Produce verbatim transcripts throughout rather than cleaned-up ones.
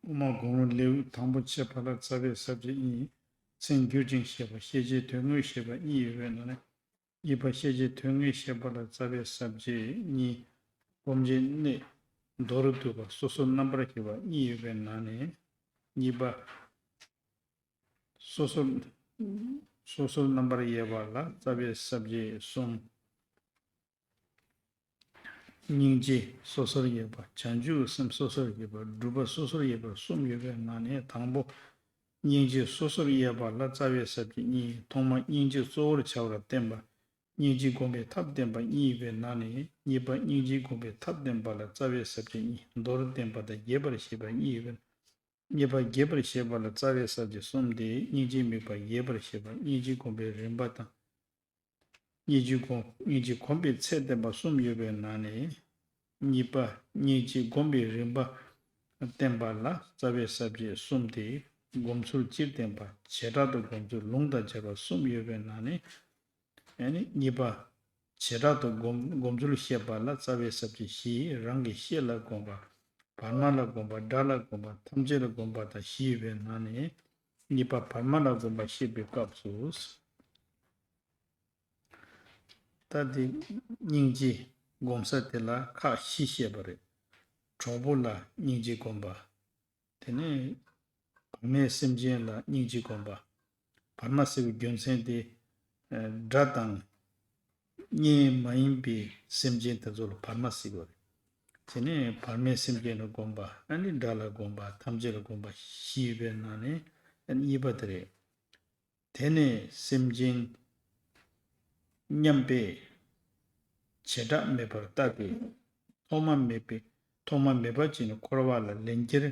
དབུ་མ་དགུང་ལོ་ལེའུ་དང་པོ་ཕྱེ་བ་ལ་རྩ་བའི་ས་བཅད་གཉིས། མཚན་བསྒྱུར་ཅིང་བཤད་པ། ཤེས་བྱའི་དོན་དངོས་བཤད་པ་གཉིས་ཡོད་པའི་ནང་ནས། གཉིས་པ་ཤེས་བྱའི་དོན་དངོས་བཤད་པ་ལ་རྩ་བའི་ས་བཅད་གཉིས། སྒོམ་བྱེད་གནས། མདོར་བསྡུས་པ། སོ་སོར་རྣམ་པར་བཤད་པ་གཉིས་ཡོད་པའི་ནང་ནས། གཉིས་པ། སོ་སོར། སོ་སོར་རྣམ་པར་དབྱེ་བ་ལ་རྩ་བའི་ས་བཅད་གསུམ། སྙིང་རྗེ་སོ་སོར་དབྱེ་བ། བྱང་ཆུབ་སེམས་སོ་སོར་དབྱེ་བ། སྒྲུབ་པ་སོ་སོར་དབྱེ་བ་གསུམ་ཡོད་པའི་ནང་ནས། དང་པོ། སྙིང་རྗེ་སོ་སོར་དབྱེ་བ་ལ་རྩ་བའི་ས་བཅད་གཉིས། ཐོག་མ་སྙིང་རྗེ་གཙོ་བོར་བྱ་བར་བསྟན་པ། སྙིང་རྗེ་སྒོམ་པའི་ཐབས་བསྟན་པ་གཉིས་ཡོད་པའི་ནང་ནས། གཉིས་པ་སྙིང་རྗེ་སྒོམ་པའི་ཐབས་བསྟན་པ་ལ་རྩ་བའི་ས་བཅད་གཉིས། མདོར་བསྟན་པ་དང་རྒྱས་པར་བཤད་པ་གཉིས་ཡོད་པའི། གཉིས་པ་རྒྱས་པར་བཤད་པ་ལ་རྩ་བའི་ས་བཅད་གསུམ་སྟེ། སྙིང་རྗེའི་དམིགས་པ་རྒྱས་པར་བཤད་པ། སྙིང་རྗེ་སྒོམ་པའི་རིམ་པ་དང་། སྙིང་རྗེ་སྒོམ། སྙིང་རྗེ་སྒོམ་པའི་ཚད་བསྟན་པ་གསུམ་ཡོད་པའི་ནང་ནས། གཉིས་པ་སྙིང་རྗེ་སྒོམ་པའི་རིམ་པ་བསྟན་པ་ལ་རྩ་བའི་ས་བཅད་གསུམ་སྟེ། སྒོམ་ཚུལ་སྤྱིར་བསྟན་པ། བྱེ་བྲག་ཏུ་སྒོམ་ཚུལ། ལུང་དང་སྦྱར་བ་གསུམ་ཡོད་པའི་ནང་ནས། ཨ་ནི་གཉིས་པ། བྱེ་བྲག་ཏུ་སྒོམ་སྒོམ་ཚུལ་བཤད་པ་ལ་རྩ་བའི་ས་བཅད་བཞི། རང་གི་ཤེས་ལ་སྒོམ་པ། བར་མ་ལ་སྒོམ་པ། སྒྲ་ལ་སྒོམ་པ། ཐམས་ཅད་ལ་སྒོམ་པ་དང་བཞི་ཡོད་པའི་ནང་ནས། གཉིས་པ་བར་མ་ལ་སྒོམ་པ་བཤད་པའི་སྐབས་སུ། ད་དེ་སྙིང་རྗེ་སྒོམ་ས་དེ་ལ་ཁག་བཞི་བཤད་པ་རེད། གྲོགས་པོ་ལ་སྙིང་རྗེ་སྒོམ་པ། དེ་ནས་བར་མའི་སེམས་ཅན་ལ་སྙིང་རྗེ་སྒོམ་པ། བར་མ་ཟེར་བའི་རྒྱུ་མཚན་དེ། ཨ། དགྲ་དང་གཉེན་མ་ཡིན་པའི་སེམས་ཅན་དེ་ཚོ་ལ་བར་མ་ཟེར་བ་རེད། དེ་ནས་བར་མའི་སེམས་ཅན་ལ་སྒོམ་པ། ཨ་ནི་དགྲ་ལ་སྒོམ་པ། ཐམས་ཅད་ལ་སྒོམ་པ་བཞི་ཡོད་པའི་ནང་ནས། ཨ་ནི་གཉིས་པ་དེ་རེད། དེ་ནས་སེམས་ཅན་མཉམ་པས་བྱེ་བྲག་མེད་པར་ལྟ་སྟེ། ཐོག་མ་མེད་པའི་ཐོག་མ་མེད་པ་ཅིག་ནས་འཁོར་བ་ལ་ལན་འཁྱེར་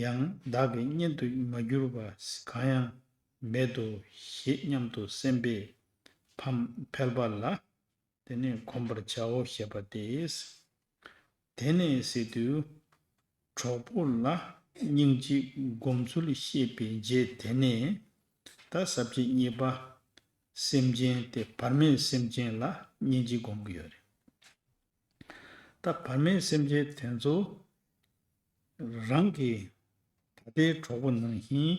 ཡང་བདག་གི་གཉེན་དུ་མ་གྱུར་པ་གང་ཡང་མེད་དོ་ཞེས་སྙམ་དུ་སེམས་པས་ཕམ་ཕལ་པ་ལ། དེ་ནས་གོམས་པར་བྱའོ་ཞེས་པ་སྟེ། དེ་ནས་ཟེར་དུས། གྲོགས་པོ་ལ་སྙིང་རྗེ་སྒོམ་ཚུལ་བཤད་པའི་རྗེས་དེ་ནས། ད་ས་བཅད་གཉིས་པ། སེམས་ཅན་དེ་བར་མའི་སེམས་ཅན་ལ་སྙིང་རྗེ་སྒོམ་གྱི་ཡོད་རེད། ད་བར་མའི་སེམས་ཅན་དེ་ཚོ། རང་གི་ད་ལྟའི་གྲོགས་པོ་ནང་བཞིན་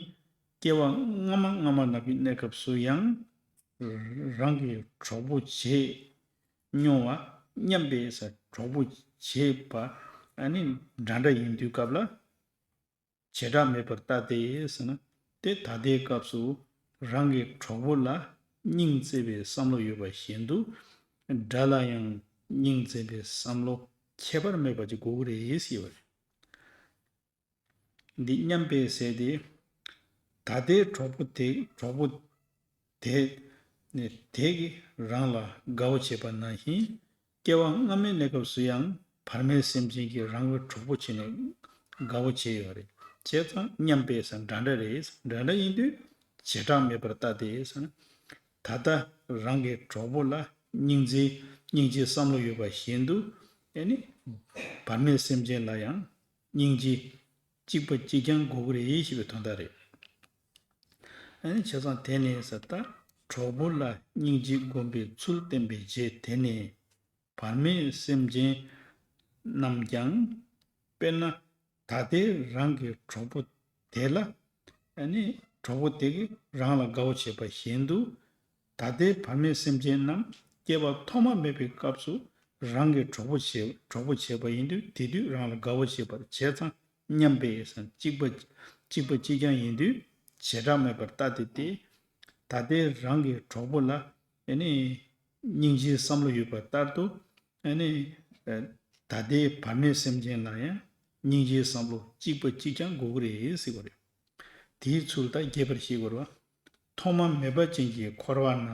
སྐྱེ་བ་སྔ་མ་སྔ་མ་ནང་གི་གནས་སྐབས་སུ་ཡང་རང་གི་གྲོགས་པོ་བྱས་མྱོང་བ་མཉམ་པའི་ས་གྲོགས་པོ་བྱས་པ། ཨ་ནི་འདྲ་འདྲ་ཡིན་དུས་སྐབས་ལ་བྱེ་བྲག་མེད་པར་ལྟ་སྟེ་ཟེར་ན། དེ་ད་ལྟའི་སྐབས་སུ་རང་གི་གྲོགས་པོ་ལ་སྙིང་བརྩེ་བའི་བསམ་བློ་ཡོད་པ་བཞིན་དུ། དགྲ་ལ་ཡང་སྙིང་བརྩེ་བའི་བསམ་བློ་ཁྱད་པར་མེད་པ་ཅིག་དགོས་ཀྱི་རེད་ཟེར་བ་རེད། འདི་མཉམ་པའི་ཟེར་དེ། ད་ལྟའི་གྲོགས་པོ་དེ་གྲོགས་པོ་དེ་ནི་དེ་གིས་རང་ལ་དགའ་བོ་བྱེད་པ་ནང་བཞིན། སྐྱེ་བ་སྔ་མའི་གནས་སྐབས་སུ་ཡང་བར་མའི་སེམས་ཅན་གྱིས་རང་གི་གྲོགས་པོ་བྱས་ནས་དགའ་བོ་བྱས་ཡོད་རེད། བྱས་ཙང་མཉམ་པའི་ས་འདྲ་འདྲ་རེད། འདྲ་འདྲ་ཡིན་དུས་བྱེ་བྲག་མེད་པར་ལྟ་སྟེ་ཟེར་ན། ད་ལྟ་རང་གི་གྲོགས་པོ་ལ་སྙིང་རྗེ་སྙིང་རྗེའི་བསམ་བློ་ཡོད་པ་བཞིན་དུ། ཨེ་ནི་བར་མའི་སེམས་ཅན་ལ་ཡང་སྙིང་རྗེ་གཅིག་པ་གཅིག་རྐྱང་དགོས་ཀྱི་རེད་ཞེས་པའི་དོན་དག་རེད། ཨ་ནི་བྱས་ཙང་དེ་ནས་ཟེར། ད་གྲོགས་པོ་ལ་སྙིང་རྗེ་སྒོམ་པའི་ཚུལ་བསྟན་པའི་རྗེས་དེ་ནས། བར་མའི་སེམས་ཅན་རྣམས་ཀྱང་། དཔེར་ན་ད་ལྟའི་རང་གི་གྲོགས་པོ་དེ་ལ། ཨ་ནི་གྲོགས་པོ་དེ་གིས་རང་ལ་དགའ་བོ་བྱེད་པ་བཞིན་དུ། ད་ལྟའི་བར་མའི་སེམས་ཅན་རྣམས་སྐྱེ་བ་ཐོག་མ་མེད་པའི་སྐབས་སུ་རང་གི་གྲོགས་པོ་བྱེད་གྲོགས་པོ་བྱས་པ་ཡིན་དུས། དེ་དུས་རང་ལ་དགའ་བོ་བྱེད་པར་བྱས་ཙང་མཉམ་པའི་ས་གཅིག་པ་གཅིག་པ་གཅིག་རྐྱང་ཡིན་དུས་བྱེ་བྲག་མེད་པར་ལྟ་སྟེ། དེ་ད་ལྟའི་རང་གི་གྲོགས་པོ་ལ་ཨ་ནི་སྙིང་རྗེའི་བསམ་བློ་ཡོད་པ་ལྟར་དུ། ཨ་ནི་ད་ལྟའི་བར་མའི་སེམས་ཅན་ལ་ཡང་སྙིང་རྗེའི་བསམ་བློ་གཅིག་པ་གཅིག་རྐྱང་དགོས་ཀྱི་རེད་ཟེར་བ་རེད། དེའི་ཚུལ་ད་རྒྱས་པར་བཤད་དགོས་རེད་བ། ཐོག་མ་མེད་པ་ཅན་གྱི་འཁོར་བ་ན་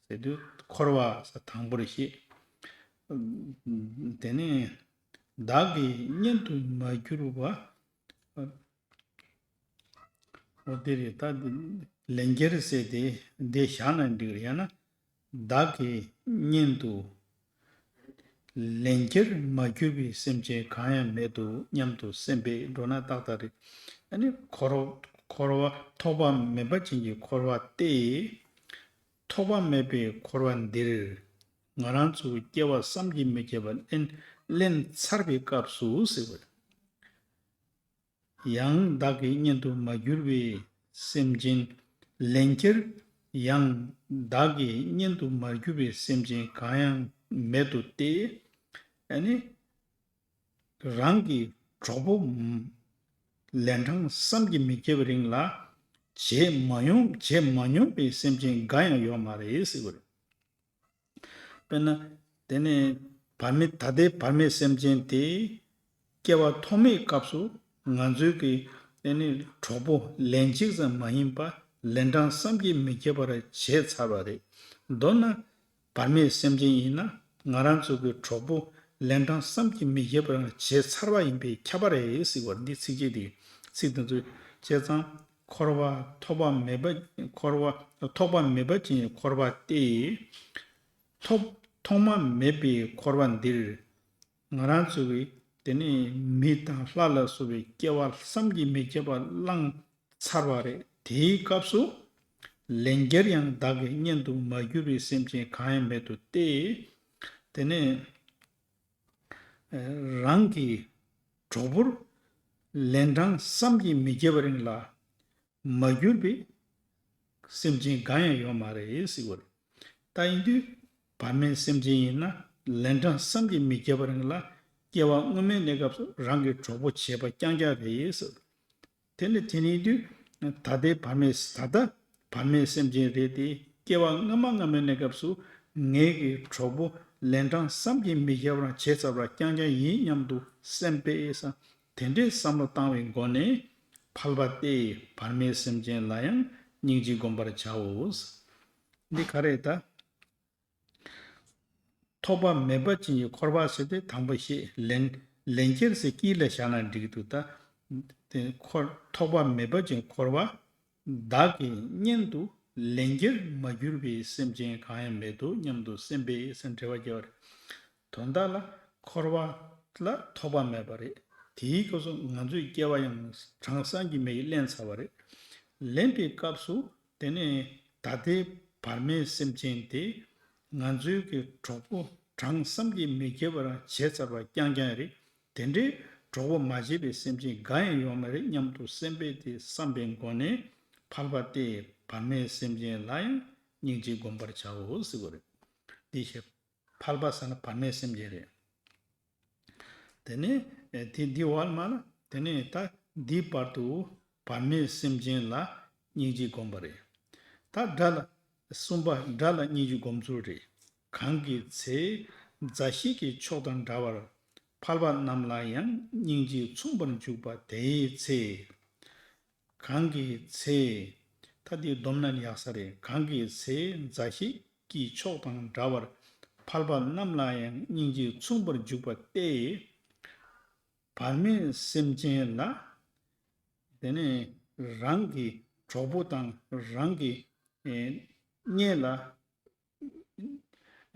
ཟེར་དུས། འཁོར་བ་ཟེར་དང་པོར་བཤད། དེ་ནས་བདག་གི་གཉེན་དུ་མ་གྱུར་པ། འོ་དེ་རེད། ད་ལན་འཁྱེར་ཟེར་དེ་འདི་བཞག་ན་འགྲིག་རེད། ཡང་ན་བདག་གི་གཉེན་དུ་ལན་འཁྱེར་མ་གྱུར་པའི་སེམས་ཅན་གང་ཡང་མེད་དོ་སྙམ་དུ་སེམས་པས་འགྲོ་ན་ཏག་ཏག་རེད། ཨ་ནི་འཁོར་འཁོར་བ་ཐོག་མ་མེད་པ་ཅན་གྱི་འཁོར་བ་སྟེ། ཐོག་མ་མེད་པའི་འཁོར་བ་འདིར་ང་རང་ཚོ་སྐྱེ་བ་བསམ་གྱིས་མི་ཁྱབ་པ་ལེན་ལེན་ཚར་བའི་སྐབས་སུ་ཟེར་བ། ཡང་བདག་གི་གཉེན་དུ་མ་གྱུར་པའི་སེམས་ཅན། ལན་ཁྱེར་ཡང་བདག་གི་གཉེན་དུ་མ་གྱུར་པའི་སེམས་ཅན་གང་ཡང་མེད་དོ་སྟེ། ཨ་ནི། རང་གི་གྲོགས་པོ་ལན་གྲངས་བསམ་གྱིས་མི་ཁྱབ་པའི་རིང་ལ་བྱེད་མ་མྱོང་བྱེད་མ་མྱོང་བའི་སེམས་ཅན་འགའ་ཡང་ཡོད་མ་རེད་ཟེར་གྱི་རེད། དཔེར་ན། དེ་ནས་བར་མའི་ད་ལྟའི་བར་མའི་སེམས་ཅན་དེ་སྐྱེ་བ་ཐོག་མའི་སྐབས་སུ་ང་ཚོའི་གི་དེ་ནས་གྲོགས་པོ་ལན་གཅིག་ཙམ་མ་ཡིན་པ་ལན་གྲངས་བསམ་གྱིས་མི་ཁྱབ་པར་བྱས་ཚར་བ་རེད། མདོར་ན། བར་མའི་སེམས་ཅན་ཡིན་ན་ང་རང་ཚོ་གི་གྲོགས་པོ་ལན་གྲངས་བསམ་གྱིས་མི་ཁྱབ་པ་རང་བྱས་ཚར་བ་ཡིན་པས་ཁྱབ་པ་རེད་ཟེར་བ་འདི་ཚིགས་བཅད་འདི་ཚིག་དེ་ཚོ་བྱས་ཙང་འཁོར་བ་ཐོགས་པ་མེད་པ་འཁོར་བ་ཐོགས་པ་མེད་པ་ཅན་གྱི་འཁོར་བ་སྟེ། ཐོག་ཐོག་མ་མེད་པའི་འཁོར་བ་འདིར་ང་རང་ཚོ་གི་དེ་ནས་མི་དང་ལྷ་ལ་སོགས་པའི་སྐྱེ་བ་བསམ་གྱིས་མི་ཁྱབ་པ་བླངས་ཚར་བ་རེད། དེའི་སྐབས་སུ་ལན་བརྒྱར་ཡང་བདག་གི་གཉེན་དུ་མ་གྱུར་པའི་སེམས་ཅན་གང་ཡང་མེད་དོ་སྟེ། དེ་ནས་རང་གི་གྲོགས་པོར་ལན་གྲངས་བསམ་གྱིས་མི་ཁྱབ་པའི་རིང་ལ་མ་གྱུར་པའི་སེམས་ཅན་གང་ཡང་ཡོད་མ་རེད་ཟེར་བ་རེད། ད་ཡིན་དུས་བར་མའི་སེམས་ཅན་ཡིན་ན་ལན་གྲངས་བསམ་གྱིས་མི་ཁྱབ་པའི་རིང་ལ་སྐྱེ་བ་སྔོན་མའི་གནས་སྐབས་སུ་རང་གི་གྲོགས་པོ་བྱས་པ་རྐྱང་རྐྱང་རེད་ཟེར། དེ་ནི་དེ་ནི་དུས་ད་ལྟའི་བར་མའི་ད་ལྟ་བར་མའི་སེམས་ཅན་རེད་དེ་སྐྱེ་བ་སྔ་མ་སྔ་མའི་གནས་སྐབས་སུ་ངེད་ཀྱི་གྲོགས་པོ་ལན་གྲངས་བསམ་གྱིས་མི་ཁྱབ་རང་བྱས་ཚར་བ་རྐྱང་རྐྱང་ཡིན་སྙམ་དུ་སེམས་པས་ས་དེ་འདྲའི་བསམ་བློ་བཏང་བའི་སྒོ་ནས་ཕལ་པ་སྟེ་བར་མའི་སེམས་ཅན་ལ་ཡང་སྙིང་རྗེ་བསྒོམ་པར་བྱའོ། འདི་ག་རེད་ད། ཐོགས་པ་མེད་པ་ཅན་གྱི་འཁོར་བ་ཟེར་ཏེ་དང་པོ་བཤད། ལན་ལན་ཁྱེར་ཟེར་དཀྱིལ་ལ་བཞག་ན་འགྲིག་འདུག་ད། དེ་འཁོར་ཐོགས་པ་མེད་པ་ཅན་འཁོར་བ་བདག་གི་གཉེན་དུ་ལན་ཁྱེར་མ་གྱུར་པའི་སེམས་ཅན་གང་ཡང་མེད་དོ་སྙམ་དུ་སེམས་པས་ཟེར་འགྲེལ་པ་རྒྱག་པ་རེད། དོན་དག་ལ་འཁོར་བ་ལ་ཐོགས་པ་མེད་པ་རེད། དེའི་སྐབས་སུ་ང་ཚོའི་སྐྱེ་བ་ཡང་གྲངས་བསམ་གྱིས་མི་ཁྱབ་ལེན་ཚར་བ་རེད། ལེན་པའི་སྐབས་སུ་དེ་ནས་ད་ལྟའི་བར་མའི་སེམས་ཅན་དེ་ང་ཚོའི་གི་གྲོགས་པོ་གྲངས་བསམ་གྱིས་མི་ཁྱབ་པ་རང་བྱས་ཚར་བ་རྐྱང་རྐྱང་རེད། དེ་འདྲའི་གྲོགས་པོ་མ་བྱས་པའི་སེམས་ཅན་འགའ་ཡང་ཡོད་མ་རེད་སྙམ་དུ་སེམས་པས་དེ་བསམ་པའི་སྒོ་ནས་ཕལ་པ་སྟེ་བར་མའི་སེམས་ཅན་ལ་ཡང་སྙིང་རྗེ་བསྒོམ་པར་བྱའོ་ཟེར་བ་རེད། འདི་ཞེས། ཕལ་པ་ཟེར་ན་བར་མའི་སེམས་ཅན་རེད། དེ་ནས་དེ་འདི་བར་མ་ལ་དེ་ནས་ད་འདི་བར་དུ་བར་མའི་སེམས་ཅན་ལ་སྙིང་རྗེ་བསྒོམ་པ་རེད། ད་དགྲ་ལ་གསུམ་པ་དགྲ་ལ་སྙིང་རྗེ་སྒོམ་ཚུལ་རེད། གང་གི་ཚེ་མཛའ་བཤེས་ཀྱི་ཕྱོགས་དང་འདྲ་བར་ཕལ་པ་རྣམས་ལ་ཡང་སྙིང་རྗེ་མཚུངས་པར་འཇུག་པ་དེའི་ཚེ། གང་གི་ཚེ། ད་འདི་བསྡོམས་ན་ཡག་ས་རེད། གང་གི་ཚེ་མཛའ་བཤེས་ཀྱི་ཕྱོགས་དང་འདྲ་བར་ཕལ་པ་རྣམས་ལ་ཡང་སྙིང་རྗེ་མཚུངས་པར་འཇུག་པ་སྟེ། བར་མའི་སེམས་ཅན་ལ། དེ་ནས་རང་གི་གྲོགས་པོ་དང་རང་གི་ཨེ་གཉེན་ལ་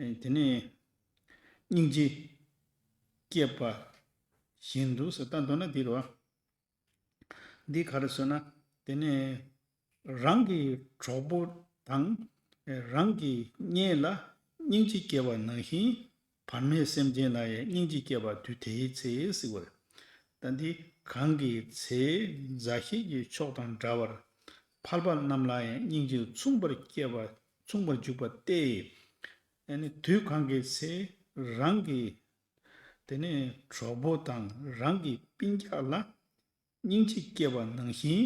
ཨེ་དེ་ནས་སྙིང་རྗེ་སྐྱེས་པ་བཞིན་དུ་ཟེར་ད་མདོར་ན་འདི་རེད་བ། འདི་ག་རེ་ཟེར་ན། དེ་ནས་རང་གི་གྲོགས་པོ་དང་རང་གི་གཉེན་ལ་སྙིང་རྗེ་སྐྱེ་བ་ནང་བཞིན་བར་མའི་སེམས་ཅན་ལ་ཡང་སྙིང་རྗེ་སྐྱེ་བ་དུས་དེའི་ཚེ་ཟེར་བ་རེད། ད་འདི་གང་གི་ཚེ་མཛའ་བཤེས་ཀྱི་ཕྱོགས་དང་འདྲ་བར་ཕལ་པ་རྣམས་ལ་ཡང་སྙིང་རྗེ་མཚུངས་པར་སྐྱེ་བ་མཚུངས་པར་འཇུག་པ་སྟེ། ཨ་ནི་དུས་གང་གི་ཚེ་རང་གི་དེ་ནས་གྲོགས་པོ་དང་རང་གི་སྤུན་ཀྱག་ལ་སྙིང་རྗེ་སྐྱེ་བ་ནང་བཞིན་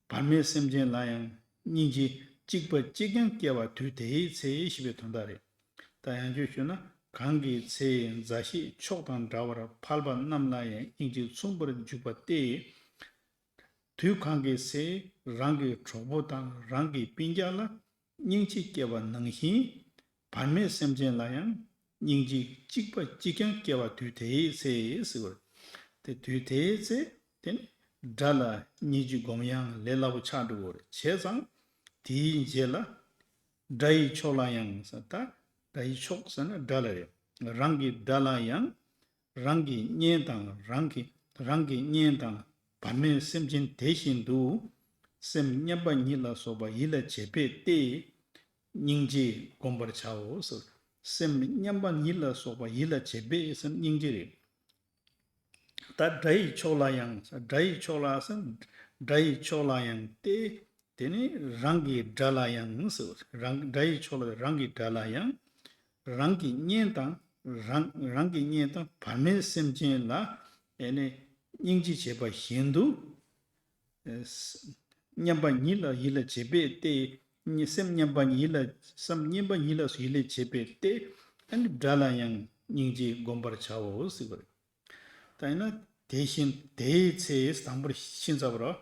བར་མའི་སེམས་ཅན་ལ་ཡང་སྙིང་རྗེ་གཅིག་པ་གཅིག་རྐྱང་སྐྱེ་བ་དུས་དེའི་ཚེ་ཞེས་པའི་དོན་དག་རེད། ད་ཡང་བསྐྱར་ཞུས་ན་གང་གི་ཚེ་མཛའ་བཤེས་ཕྱོགས་དང་འདྲ་བར་ཕལ་པ་རྣམས་ལ་ཡང་སྙིང་རྗེ་མཚུངས་པར་འཇུག་པ་སྟེ། དུས་གང་གི་ཚེ་རང་གི་གྲོགས་པོ་དང་རང་གི་སྤུན་ཀྱག་ལ་སྙིང་རྗེ་སྐྱེ་བ་ནང་བཞིན་བར་མའི་སེམས་ཅན་ལ་ཡང་སྙིང་རྗེ་གཅིག་པ་གཅིག་རྐྱང་སྐྱེ་བ་དུས་དེའི་ཚེ་ཟེར་བ། དེ་དུས་དེའི་ཚེ་དེ་ནི་དགྲ་ལ་སྙིང་རྗེ་སྒོམ་ཡང་ལས་སླ་པོ་ཆགས་འགྲོ་གི་རེད། བྱས་ཙང་དེའི་རྗེས་ལ་དགྲ་ཡི་ཕྱོགས་ལ་ཡང་ཟེར། ད་དགྲ་ཡི་ཕྱོགས་ཟེར་ན་དགྲ་ལ་རེད། རང་གི་དགྲ་ལ་ཡང་རང་གི་གཉེན་དང་རང་གི་རང་གི་གཉེན་དང་བར་མའི་སེམས་ཅན་དེ་བཞིན་དུ་སེམས་མཉམ་པ་ཉིད་ལ་སོགས་པ་ཡིད་ལ་བྱེད་པས་ཏེ། སྙིང་རྗེ་བསྒོམ་པར་བྱའོ་ཟེར། སེམས་མཉམ་པ་ཉིད་ལ་སོགས་པ་ཡིད་ལ་བྱེད་པས་སེམས་སྙིང་རྗེ་རེད། ད་དགྲ་ཡི་ཕྱོགས་ལ་ཡང་། དགྲ་ཡི་ཕྱོགས་ལ་ཟེར། དགྲ་ཡི་ཕྱོགས་ལ་ཡང་སྟེ། དེ་ནི་རང་གི་དགྲ་ལ་ཡང་ཟེར། རང་དགྲ་ཡི་ཕྱོགས་ལ། རང་གི་དགྲ་ལ་ཡང་། རང་གི་གཉེན་དང་། རང་རང་གི་གཉེན་དང་བར་མའི་སེམས་ཅན་ལ་ཨེ་ནི་སྙིང་རྗེ་བྱེད་པ་བཞིན་དུ། ཨེ་ས་མཉམ་པ་ཉིད་ལ་ཡིད་ལ་བྱེད་པས་ཏེ། སེམས་མཉམ་པ་ཉིད་ལ། སེམས་མཉམ་པ་ཉིད་ལ་ཡིད་ལ་བྱེད་པས་ཏེ། ཨེ་ནི་དགྲ་ལ་ཡང་སྙིང་རྗེ་བསྒོམ་པར་བྱའོ་ཟེར་བ་རེད། ད་ཡིན་ན་དེ་བཞིན་དེའི་ཚེ། དང་པོར་ཕྱིན་ཚར་བ་རེད།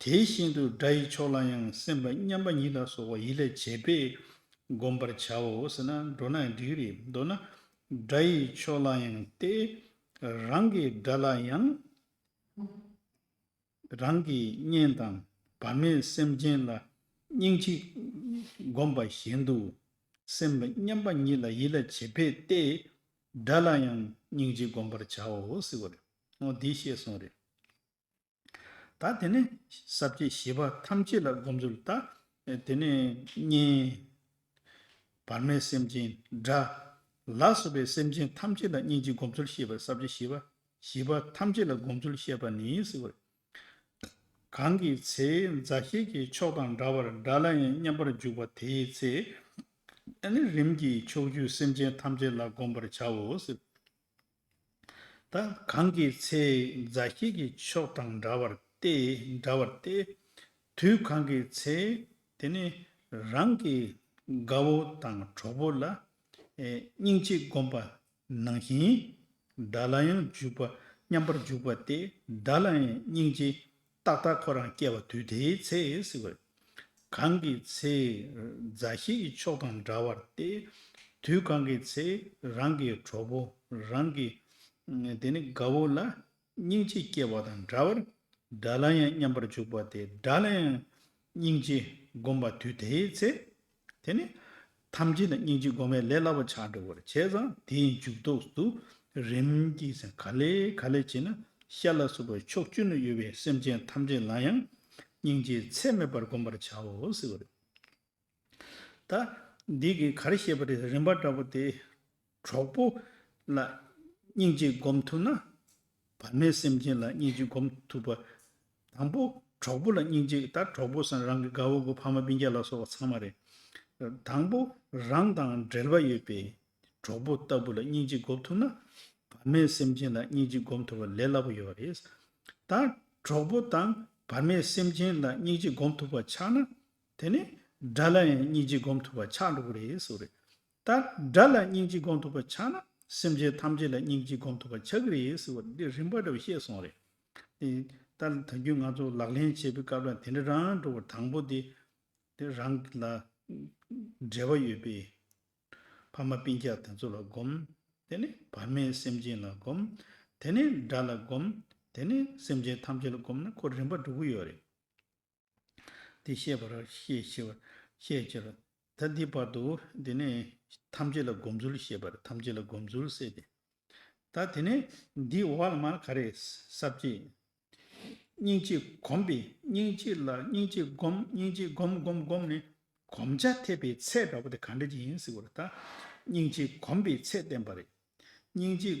དེ་བཞིན་དུ་དགྲ་ཡི་ཕྱོགས་ལ་ཡང་སེམས་པ་མཉམ་པ་ཉིད་ལ་སོགས་པ་ཡིད་ལ་བྱེད་པས་བསྒོམ་པར་བྱའོ་ཟེར་ན་འགྲོ་ན་འགྲིག་རེད། མདོར་ན་དགྲ་ཡི་ཕྱོགས་ལ་ཡང་སྟེ། རང་གི་དགྲ་ལ་ཡང་། རང་གི་གཉེན་དང་བར་མའི་སེམས་ཅན་ལ་སྙིང་རྗེ་བསྒོམ་པ་བཞིན་དུ། སེམས་པ་མཉམ་པ་ཉིད་ལ་ཡིད་ལ་བྱེད་པས་ཏེ། དགྲ་ལ་ཡང་སྙིང་རྗེ་བསྒོམ་པར་བྱའོ་ཟེར་བ་རེད། འོ་འདི་བཤད་སོང་རེད། ད་དེ་ནས་ས་བཅད་བཞི་པ་ཐམས་ཅད་ལ་བསྒོམ་ཚུལ། ད་དེ་ནས་གཉེན། བར་མའི་སེམས་ཅན། དགྲ་ལ་སོགས་པའི་སེམས་ཅན་ཐམས་ཅད་ལ་སྙིང་རྗེ་བསྒོམ་ཚུལ་བཤད་པ། ས་བཅད་བཞི་པ། བཞི་པ་ཐམས་ཅད་ལ་བསྒོམ་ཚུལ་བཤད་པ་ནི་ཟེར་བ་རེད། གང་གི་ཚེ་མཛའ་བཤེས་ཀྱི་ཕྱོགས་དང་འདྲ་བར་དགྲ་ལ་ཡང་མཉམ་པར་འཇུག་པ་དེའི་ཚེ། ཨ་ནི་རིམ་གྱིས་ཕྱོགས་བཅུའི་སེམས་ཅན་ཐམས་ཅད་ལ་བསྒོམ་པར་བྱའོ་ཟེར། ད་གང་གི་ཚེ་མཛའ་བཤེས་ཀྱི་ཕྱོགས་དང་འདྲ་བར་ཏེ། འདྲ་བར་ཏེ། དུས་གང་གི་ཚེ་དེ་ནི་རང་གི་དགའ་བོ་དང་གྲོགས་པོ་ལ་ཨེ་སྙིང་རྗེ་བསྒོམ་པ་ནང་བཞིན། དགྲ་ལ་ཡང་འཇུག་པ། མཉམ་པར་འཇུག་པ་སྟེ། དགྲ་ལ་ཡང་སྙིང་རྗེ་ཏག་ཏག་ཁོ་རང་སྐྱེ་བ་དུས་དེའི་ཚེ་ཟེར་བ་རེད། གང་གི་ཚེ་མཛའ་བཤེས་ཀྱི་ཕྱོགས་དང་འདྲ་བར་ཏེ། དུས་གང་གི་ཚེ་རང་གི་གྲོགས་པོ། རང་གི་དེ་ནི་དགའ་བོ་ལ་སྙིང་རྗེ་སྐྱེ་བ་དང་འདྲ་བར། དགྲ་ལ་ཡང་མཉམ་པར་འཇུག་པ་སྟེ། དགྲ་ལ་ཡང་སྙིང་རྗེ་བསྒོམ་པ་དུས་དེའི་ཚེ། དེ་ནི་ཐམས་ཅད་ལ་སྙིང་རྗེ་བསྒོམ་པའི་ལས་སླ་པོ་ཆགས་འགྲོ་བར་བྱས་ཙང་། དེའི་མཇུག་ཐོགས་སུ་རིམ་གྱིས་ཟེར། ག་ལེ་ག་ལེ་བྱས་ན་ཤ་ལ་སོགས་པའི་ཕྱོགས་བཅུ་ན་ཡོད་པའི་སེམས་ཅན་ཐམས་ཅད་ལ་ཡང་སྙིང་རྗེ་ཚད་མེད་པར་བསྒོམ་པར་བྱའོ་ཟེར་བ་རེད། ད་འདི་གིས་ག་རེ་བཤད་པ་རེད། རིམ་པ་འདྲ་པོ་དེ། གྲོགས་པོ་ལ་སྙིང་རྗེ་བསྒོམ་ཐུབ་ན། བར་མའི་སེམས་ཅན་ལ་སྙིང་རྗེ་བསྒོམ་ཐུབ་པ། དང་པོ་གྲོགས་པོ་ལ་སྙིང་རྗེ། ད་གྲོགས་པོ་ཟེར་ན་རང་གི་དགའ་བོ་དགོས། ཕ་མ་སྤུན་ཀྱག་ལ་སོགས་པ་ཚང་མ་རེད། དང་པོ་རང་དང་འབྲེལ་བ་ཡོད་པའི་གྲོགས་པོ་ལྟ་བུ་ལ་སྙིང་རྗེ་བསྒོམ་ཐུབ་ན། བར་མའི་སེམས་ཅན་ལ་སྙིང་རྗེ་བསྒོམ་ཐུབ་པ་ལས་སླ་པོ་ཡོད་རེད། ད་གྲོགས་པོ་དང་བར་མའི་སེམས་ཅན་ལ་སྙིང་རྗེ་བསྒོམ་ཐུབ་པ་ཆགས་ན། དེ་ནི་དགྲ་ལ་ཡང་སྙིང་རྗེ་བསྒོམ་ཐུབ་པ་ཆགས་འགྲོ་གི་རེད་ཟེར་བ་རེད། ད་དགྲ་ལ་སྙིང་རྗེ་བསྒོམ་ཐུབ་པ་ཆགས་ན། སེམས་ཅན་ཐམས་ཅད་ལ་སྙིང་རྗེ་བསྒོམ་ཐུབ་པ་ཆགས་ཀྱི་རེད་ཟེར་བ། འདི་རིམ་པ་འདྲ་བོ་བཤད་སོང་རེད། དེ་ད་ད་རྒྱུན་ང་ཚོ་ལག་ལེན་བྱེད་པའི་སྐབས་ལ་དེ་འདྲ་རང་འགྲོ་བར། དང་པོ་དེ་དེ་རང་ལ་འབྲེལ་བ་ཡོད་པའི་ཕ་མ་སྤུན་ཀྱག་དེ་ཚོ་ལ་བསྒོམ། དེ་ནས་བར་མའི་སེམས་ཅན་ལ་བསྒོམ། དེ་ནས་དགྲ་ལ་བསྒོམ། དེ་ནས་སེམས་ཅན་ཐམས་ཅད་ལ་བསྒོམ་ན་ཁོ་རིམ་པ་འགྲོ་གི་ཡོད་རེད། དེ་བཤད་པར་བཤད་བཤད་པར་བཤད་ཕྱིར། ད་འདི་བར་དུ་དེ་ནས་ཐམས་ཅད་ལ་སྒོམ་ཚུལ་བཤད་པར། ཐམས་ཅད་ལ་སྒོམ་ཚུལ་ཟེར་ཏེ། ད་དེ་ནས་འདི་འོག་ལ་མར་ག་རེ་ས་བཅད། སྙིང་རྗེ་གོམས་པས། སྙིང་རྗེ་ལ་སྙིང་རྗེ་སྒོམ། སྙིང་རྗེ་སྒོམ་སྒོམ་སྒོམ་ནས་གོམས་ཆ་ཐེབས་པའི་ཚད་འདྲ་པོ་དེ་ག་འདྲ་ཅིག་ཡིན་ཟེར་བ་རེད། ད་སྙིང་རྗེ་གོམས་པའི་ཚད་བསྟན་པ་རེད། སྙིང་རྗེ་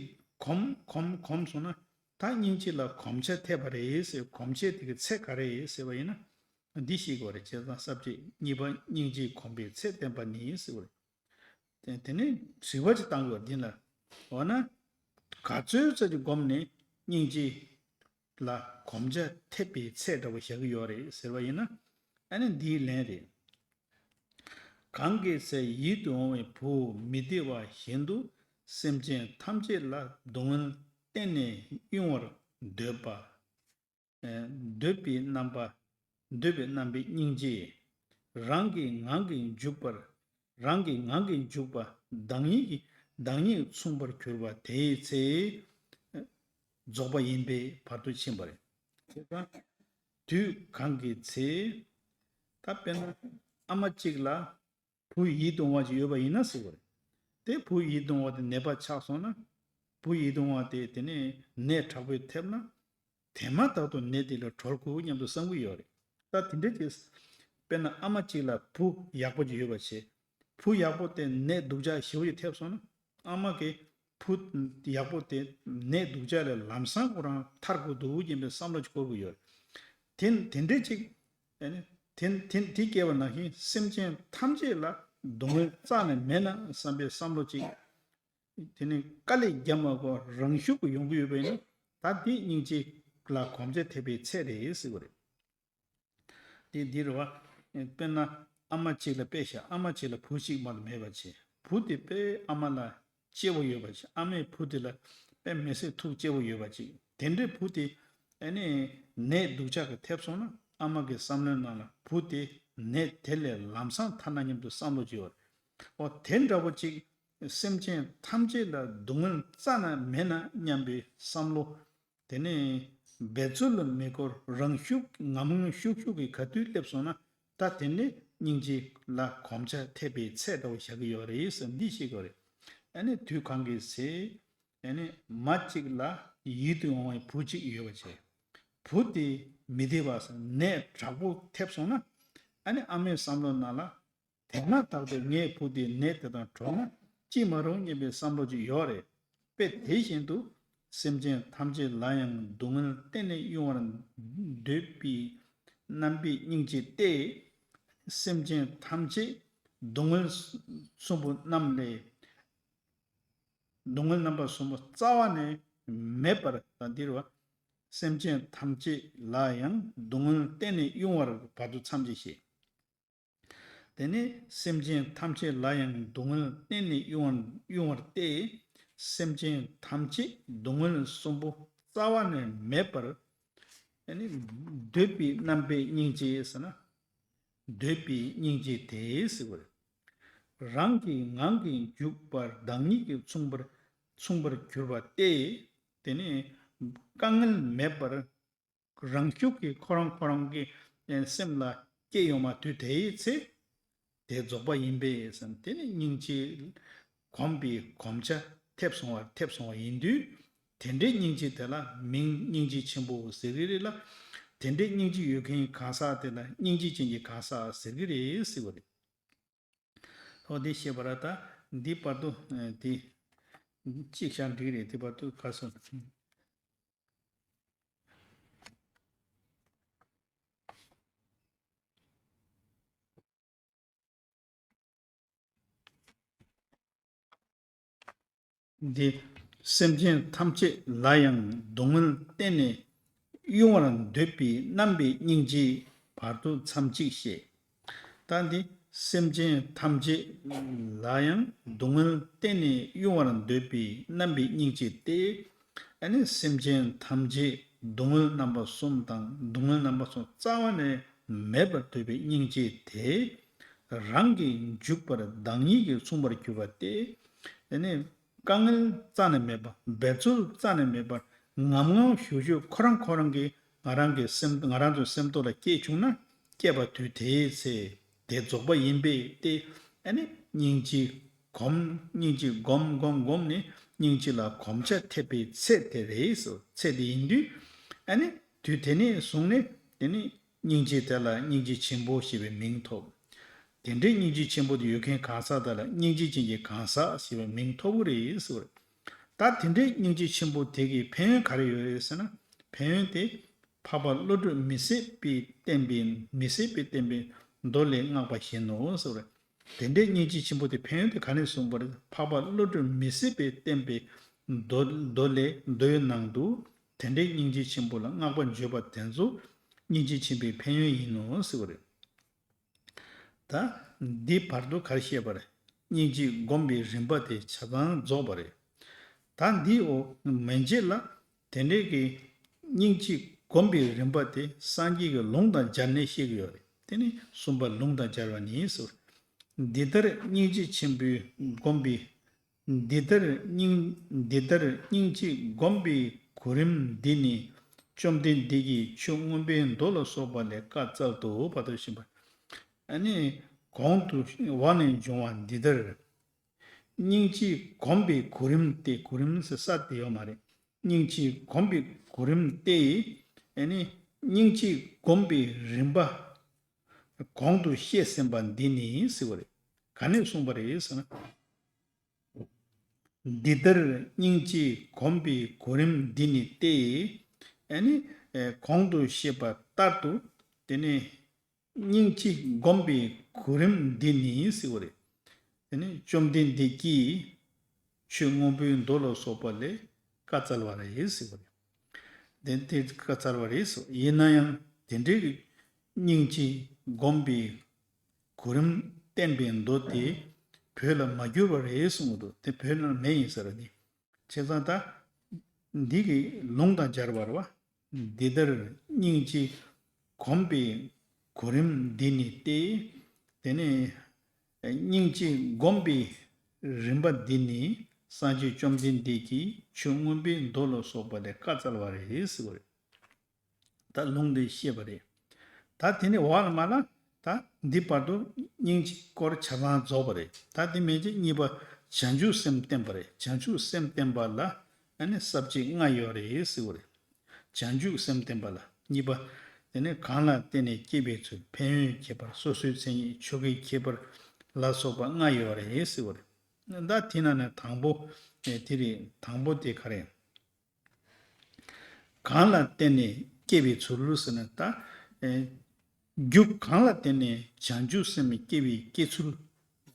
གོམས་གོམས་གོམས་སོང་ན། ད་སྙིང་རྗེ་ལ་གོམས་ཆ་ཐེབས་པ་རེད་ཟེར། གོམས་ཆ་དེ་གི་ཚད་ག་རེ་ཡིན་ཟེར་བ་ཡིན་ན། འདི་ཤེས་དགོས་རེད། བྱས་ཙང་ས་བཅད་གཉིས་པ། སྙིང་རྗེ་གོམས་པའི་ཚད་བསྟན་པ་ནི་ཟེར་བ་རེད། དེ་དེ་ནས་དྲི་བ་ཅིག་བཏང་དགོས་འདི་ལ། འོ་ན། ག་ཚོད་ཙམ་ཅིག་བསྒོམས་ནས་སྙིང་རྗེ་ལ་གོམས་ཆ་ཐེབས་པའི་ཚད་འདྲ་བོ་བཞག་གི་ཡོད་རེད་ཟེར་བ་ཡིན་ན། ཨ་ནི་འདིའི་ལན་རེད། གང་གི་ཚེ་ཡིད་དུ་འོང་བའི་བུ་མི་བདེ་བ་བཞིན་དུ་སེམས་ཅན་ཐམས་ཅད་ལ་སྡུག་བསྔལ་གཏན་ནས་དབྱུང་བར་འདོད་པ། ཨེ་འདོད་པའི་རྣམ་པ། འདོད་པའི་རྣམ་པའི་སྙིང་རྗེ། རང་གི་ངང་གིས་འཇུག་པར། རང་གི་ངང་གིས་འཇུག་པ། བདག་ཉིད་ཀྱི་བདག་ཉིད་མཚུངས་པར་གྱུར་པ་དེའི་ཚེ། རྫོགས་པ་ཡིན་པའི་བར་དུ་ཕྱིན་པ་རེད། དེ་ལྟར་དུས་གང་གི་ཚེ། ད་དཔེར་ན་ཨ་མ་གཅིག་ལ་བུ་ཡིད་དུ་འོང་བ་ཅིག་ཡོད་པ་ཡིན་ན་ཟེར་བ་རེད། དེ་བུ་ཡིད་དུ་འོང་བ་དེ་ནད་པ་ཆགས་སོང་ན། བུ་ཡིད་དུ་འོང་བ་དེ་དེ་ནས་ནད་དྲག་པོས་ཐེབས་ན། དེ་མ་ཐག་ཏུ་ནད་དེ་ལས་གྲོལ་དགོས་སྙམ་དུ་བསམ་གྱི་ཡོད་རེད། ད་དེ་འདྲ་ཅིག་དཔེར་ན་ཨ་མ་གཅིག་ལ་བུ་ཡག་པོ་ཅིག་ཡོད་པ་བྱས། བུ་ཡག་པོ་དེ་ནད་སྡུག་ཅག་ཞེ་པོ་ཅིག་ཐེབས་སོང་ན། ཨ་མ་གིས་ བུ་ཡག་པོ་དེ་ནད་སྡུག་ཅག་ལས་ལམ་སང་ཁོ་རང་ཐར་དགོས་འདུག་སྙམ་པའི་བསམ་བློ་ཅིག་འཁོར་གྱི་ཡོད། དེ་དེ་འདྲས་ཅིག་ཨ་ནི་དེ་དེ་དེ་སྐྱེས་པ་ནང་བཞིན་སེམས་ཅན་ཐམས་ཅད་ལ་སྡུག་བསྔལ་རྩ་ནས་མེད་ན་བསམ་པའི་བསམ་བློ་ཅིག་དེ་ནི་དཀའ་ལས་རྒྱབ་མ་དགོས་རང་ཤུགས་ཀྱིས་ཡོང་གི་ཡོད་པ་ཡིན་ན། ད་དེ་སྙིང་རྗེ་ལ་གོམས་ཆ་ཐེབས་པའི་ཚད་རེད་ཟེར་བ་རེད། དེ་འདི་རེད་བ། དཔེར་ན་ཨ་མ་གཅིག་ལ་དཔེ་བཞག་ཨ་མ་གཅིག་ལ་བུ་གཅིག་མ་གཏོགས་མེད་པ་བྱས། བུ་དེ་དཔེ་ཨ་མ་ལ་གཅེས་པོ་ཡོད་པ་ཅིག་ཨ་མས་བུ་དེ་ལ་དཔེ་མི་སྲིད་ཐུགས་གཅེས་པོ་ཡོད་པ་ཅིག་དེ་འདྲའི་བུ་དེ་ཨ་ནི་ནད་སྡུག་ཅག་གིས་ཐེབས་སོང་ན། ཨ་མ་གི་བསམ་བློའི་ནང་ལ་བུ་དེ་ནད་དེ་ལས་ལམ་སང་ཐར་ན་སྙམ་དུ་བསམ་བློ་ཅིག་ཡོད། འོ་དེ་འདྲ་པོ་ཅིག་སེམས་ཅན་ཐམས་ཅད་ལ་སྡུག་བསྔལ་རྩ་ནས་མེད་ན་སྙམ་པའི་བསམ་བློ། དེ་ནས་འབད་རྩོལ་མི་དགོས་རང་ཤུགས་ངམ་ངམ་ཤུགས་ཤུགས་ཀྱིས་ག་དུས་སླེབས་སོང་ན། ད་དེ་ནས་སྙིང་རྗེ་ལ་གོམས་ཆ་ཐེབས་པའི་ཚད་འདྲ་བོ་བཞག་གི་ཡོད་རེད་ཟེར་འདི་བཤད་དགོས་རེད། ཨ་ནི་དུས་གང་གི་ཚེ་ཨ་ནི་མ་གཅིག་ལ་ཡིད་དུ་འོང་བའི་བུ་གཅིག་ཡོད་པ་བྱས། བུ་དེ་མི་བདེ་བ་ཟེར་ནད་དྲག་པོ་ཐེབས་སོང་ན། ཨ་ནི་ཨ་མའི་བསམ་བློ་ནང་ལ། དེ་མ་ཐག་ཏུ་ངའི་བུ་དེ་ནད་དེ་དང་གྲོངས་ན་ཅི་མ་རུང་སྙམ་པའི་བསམ་བློ་ཅིག་ཡོད་རེད། དཔེ་དེ་བཞིན་དུ་སེམས་ཅན་ཐམས་ཅད་ལ་ཡང་སྡུག་བསྔལ་གཏན་ནས་གཡོ་བར་འདོད་པའི་རྣམ་པའི་སྙིང་རྗེ་སྟེ། སེམས་ཅན་ཐམས་ཅད་སྡུག་བསྔལ་གསུམ་པོ་རྣམས་ལས་སྡུག་བསྔལ་རྣམ་པ་གསུམ་པོ་རྩ་བ་ནས་མེད་པར་ད་འདིར་བ། སེམས་ཅན་ཐམས་ཅད་ལ་ཡང་སྡུག་བསྔལ་གཏན་ནས་གཡོ་བར་བར་དུ་མཚམས་ཀྱིས་བཞེད། དེ་ནས་སེམས་ཅན་ཐམས་ཅད་ལ་ཡང་སྡུག་བསྔལ་གཏན་ནས་གཡོ་བར་གཡོ་བར་ཏེ། སེམས་ཅན་ཐམས་ཅད་སྡུག་བསྔལ་གསུམ་པོ་རྩ་བ་ནས་མེད་པར་ཨ་ནི་འདོད་པའི་རྣམ་པའི་སྙིང་རྗེ་ཟེར་ན། འདོད་པའི་སྙིང་རྗེ་དེ་ཟེར་བ་རེད། རང་གི་ངང་གིས་འཇུག་པར་བདག་ཉིད་ཀྱིས་མཚུངས་པར་མཚུངས་པར་གྱུར་པ་སྟེ། དེ་ནི་དཀའ་ངལ་མེད་པར་རང་ཤུགས་ཀྱིས་ཁོ་རང་ཁོ་རང་གི་སེམས་ལ་སྐྱེ་ཡོང་བ་དུས་དེའི་ཚེ། དེ་རྫོགས་པ་ཡིན་པས་སམ། དེ་ནི་སྙིང་རྗེ་གོམས་པའི་གོམས་ཆ་ཐེབས་སོང་བ་ཐེབས་སོང་བ་ཡིན་དུས། དེ་འདྲའི་སྙིང་རྗེ་དེ་ལ་མིང་སྙིང་རྗེ་ཆེན་པོ་ཟེར་གི་རེད་ལ། དེ་འདྲའི་སྙིང་རྗེ་ཡོད་མཁན་གང་ཟག་དེ་ལ་སྙིང་རྗེ་ཅན་གྱི་གང་ཟག་ཟེར་གི་རེད་ཟེར་བ་རེད། ཐོག་དེ་བཤད་པ་ར་ད་འདི་བར་དུ་དེ་གཅིག་བཞག་འགྲིག་རེད། དེ་བར་དུ་ག་སོང་། འདི་སེམས་ཅན་ཐམས་ཅད་ལ་ཡང་སྡུག་བསྔལ་གཏན་ནས་གཡོ་བར་འདོད་པའི་རྣམ་པའི་སྙིང་རྗེ་བར་དུ་མཚམས་གཅིག་བཤད། ད་འདི་སེམས་ཅན་ཐམས་ཅད་ལ་ཡང་སྡུག་བསྔལ་གཏན་ནས་གཡོ་བར་འདོད་པའི་རྣམ་པའི་སྙིང་རྗེ་སྟེ། ཨ་ནི་སེམས་ཅན་ཐམས་ཅད་སྡུག་བསྔལ་རྣམ་པ་གསུམ་དང་སྡུག་བསྔལ་རྣམ་པ་གསུམ་རྩ་བ་ནས་མེད་པར་འདོད་པའི་སྙིང་རྗེ་དེ། རང་གིས་འཇུག་པར་བདག་ཉིད་ཀྱིས་མཚུངས་པར་གྱུར་པ་སྟེ། དེ་ནི་དཀའ་ངལ་རྩ་ནས་མེད་པ། འབད་རྩོལ་རྩ་ནས་མེད་པར། ངམ་ངམ་ཞུགས་ཞུགས་ཁོ་རང་ཁོ་རང་གིས་ང་རང་གི་སེམས་ང་རང་ཚོའི་སེམས་ཐོག་ལ་སྐྱེས་བྱུང་ན། སྐྱེས་པ་དུས་དེའི་ཚེ་དེ་རྫོགས་པ་ཡིན་པས་ཏེ། ཨ་ནི་སྙིང་རྗེ་སྒོམ། སྙིང་རྗེ་སྒོམ་སྒོམ་སྒོམ་ནས་སྙིང་རྗེ་ལ་གོམས་ཆ་ཐེབས་པའི་ཚེ་དེ་རེད་སོ། ཚེ་དེ་ཡིན་དུས། ཨ་ནི་དུས་དེ་ནས་བཟུང་ནས་དེ་ནི་སྙིང་རྗེ་དེ་ལ་སྙིང་རྗེ་ཆེན་པོ་ཞེས་པའི་མིང་ཐོབ། དེ་འདྲའི་སྙིང་རྗེ་ཆེན་པོ་དེ་ཡོད་མཁན་གང་ཟག་དེ་ལ་སྙིང་རྗེ་ཅན་གྱི་གང་ཟག་ཞེས་པའི་མིང་ཐོབ་ཀྱི་རེད་ཟེར་བ་རེད། ད་དེ་འདྲའི་སྙིང་རྗེ་ཆེན་པོ་དེ་གི་ཕན་ཡོན་ག་རེ་ཡོད་རེད་ཟེར་ན། ཕན་ཡོན་དེ་འཕགས་པ་བློ་གྲོས་མི་ཟད་པས་བསྟན་པའི་མི་ཟད་པས་བསྟན་པའི་མདོ་ལས་བསྔགས་པ་བཞིན་ནོ་ཟེར་བ་རེད། དེ་འདྲའི་སྙིང་རྗེ་ཆེན་པོ་དེ་ཕན་ཡོན་དེ་ག་ནས་གསུངས་པ་རེད། འཕགས་པ་བློ་གྲོས་མི་ཟད་པས་བསྟན་པའི་མདོ་མདོ་ལས་མདོའི་ནང་དུ། དེ་འདྲའི་སྙིང་རྗེ་ཆེན་པོ་ལ་བསྔགས་པ་བརྗོད་པ་དེ་ཚོ་སྙིང་རྗེ་ཆེན་པོའི་ཕན་ཡོན་ཡིན་ནོ་ཟེར་བ་རེད། ད་འདི་བར་དུ་ག་རེ་བཤད་པ་རེད། སྙིང་རྗེ་སྒོམ་པའི་རིམ་པ་དེ་ཆ་ཚང་རྫོགས་པ་རེད། ད་འདི་འོ་མན་ཆད་ལ་དེ་འདྲའི་གི་སྙིང་རྗེ་སྒོམ་པའི་རིམ་པ་དེ་སངས་རྒྱས་ཀྱི་ལུང་དང་སྦྱར་ནས་བཤད་ཀྱི་ཡོད་རེད། དེ་ནི་གསུམ་པ་ལུང་དང་སྦྱར་བ་ནི་ཟེར། འདི་ལྟར་སྙིང་རྗེ་ཆེན་པོས་བསྒོམས་པའི། འདི་ལྟར་སྙིང་འདི་ལྟར་སྙིང་རྗེ་བསྒོམས་པའི་གོ་རིམ་འདི་ནི། བཅོམ་ལྡན་འདས་ཀྱིས་ཆོས་མངོན་པའི་མདོ་ལ་སོགས་པ་ལས་བཀའ་སྩལ་ཏོ། བར་དུ་ཕྱིན་པ། ཨ་ནི་གོང་དུ་འོག་ནས་འབྱུང་བ་འདི་ལྟར། སྙིང་རྗེ་སྒོམ་པའི་གོ་རིམ་སྟེ། གོ་རིམ་ཟེར་ས་དེ་ཡོད་མ་རེད། སྙིང་རྗེ་སྒོམ་པའི་གོ་རིམ་སྟེ། ཨ་ནི་སྙིང་རྗེ་སྒོམ་པའི་རིམ་པ་གོང་དུ་བཤད་ཟིན་པ་འདི་ནི་ཟེར་བ་རེད། ག་ནས་གསུངས་པ་རེད་ཟེར་ན། འདི་ལྟར་སྙིང་རྗེ་བསྒོམ་པའི་གོ་རིམ་འདི་ནི་སྟེ། ཨ་ནི་གོང་དུ་བཤད་པ་ལྟར་དུ། དེ་ནས་སྙིང་རྗེ་བསྒོམ་པའི་གོ་རིམ་འདི་ནི་ཟེར་བ་རེད། དེ་ནས་བཅོམ་ལྡན་འདས་ཀྱིས་ཆོས་མངོན་པའི་མདོ་ལ་སོགས་པ་ལས་བཀའ་སྩལ་བ་རེད་ཟེར་བ་རེད། དེ་དེ་བཀའ་སྩལ་བ་རེད་ཟེར། ཡིན་ན་ཡང་དེ་འདྲའི་སྙིང་རྗེ་བསྒོམ་པའི་གོ་རིམ་བསྟན་པའི་མདོ་དེ་བོད་ལ་མ་གྱུར་པ་རེད་གསུངས་འདུག་དེ་བོད་ལ་མེད་ཡིན་ཟེར་ནི། བྱས་ཙང་ད་འདི་གི་ལུང་དང་སྦྱར་བ་རེད་བ། འདི་ལྟར་སྙིང་རྗེ་བསྒོམ་པའི་གོ་རིམ་འདི་ནི་སྟེ། དེ་ནས་སྙིང་རྗེ་བསྒོམ་པའི་རིམ་པ་འདི་ནི་སངས་རྒྱས་བཅོམ་ལྡན་འདས་ཀྱིས་ཆོས་མངོན་པའི་མདོ་ལ་སོགས་པ་ལས་བཀའ་སྩལ་བ་རེད་ཟེར་བ་རེད། ད་ལུང་འདི་བཤད་པ་རེད། ད་དེ་ནས་འོག་ལ་མ་ལ། ད་འདི་བར་དུ་སྙིང་རྗེའི་སྐོར་ཆ་ཚང་རྫོགས་པ་རེད། ད་དེ་མན་ཆད་གཉིས་པ་བྱང་ཆུབ་སེམས་བསྟན་པ་རེད། བྱང་ཆུབ་སེམས་བསྟན་པ་ལ་ཨ་ནི་ས་བཅད་ལྔ་ཡོད་རེད་ཟེར་བ་རེད། བྱང་ཆུབ་སེམས་བསྟན་པ་ལ་གཉིས་པ། དེ་ནས་གང་ལ་བརྟེན་ནས་སྐྱེས་པའི་ཚུལ། ཕན་ཡོན་ཁྱད་པར། སོ་སོའི་མཚན་ཉིད། ཆོ་གའི་ཁྱད་པར་ལ་སོགས་པ་ལྔ་ཡོད་རེད་ཟེར་བ་རེད། ད་དེ་ནང་ནས་དང་པོ་དེ་རེད། དང་པོ་དེ་ག་རེད། གང་ལ་བརྟེན་ནས་སྐྱེས་པའི་ཚུལ་ཟེར་ན་ད། རྒྱུ་གང་ལ་བརྟེན་ནས་བྱང་ཆུབ་སེམས་སྐྱེ་བའི་སྐྱེ་ཚུལ།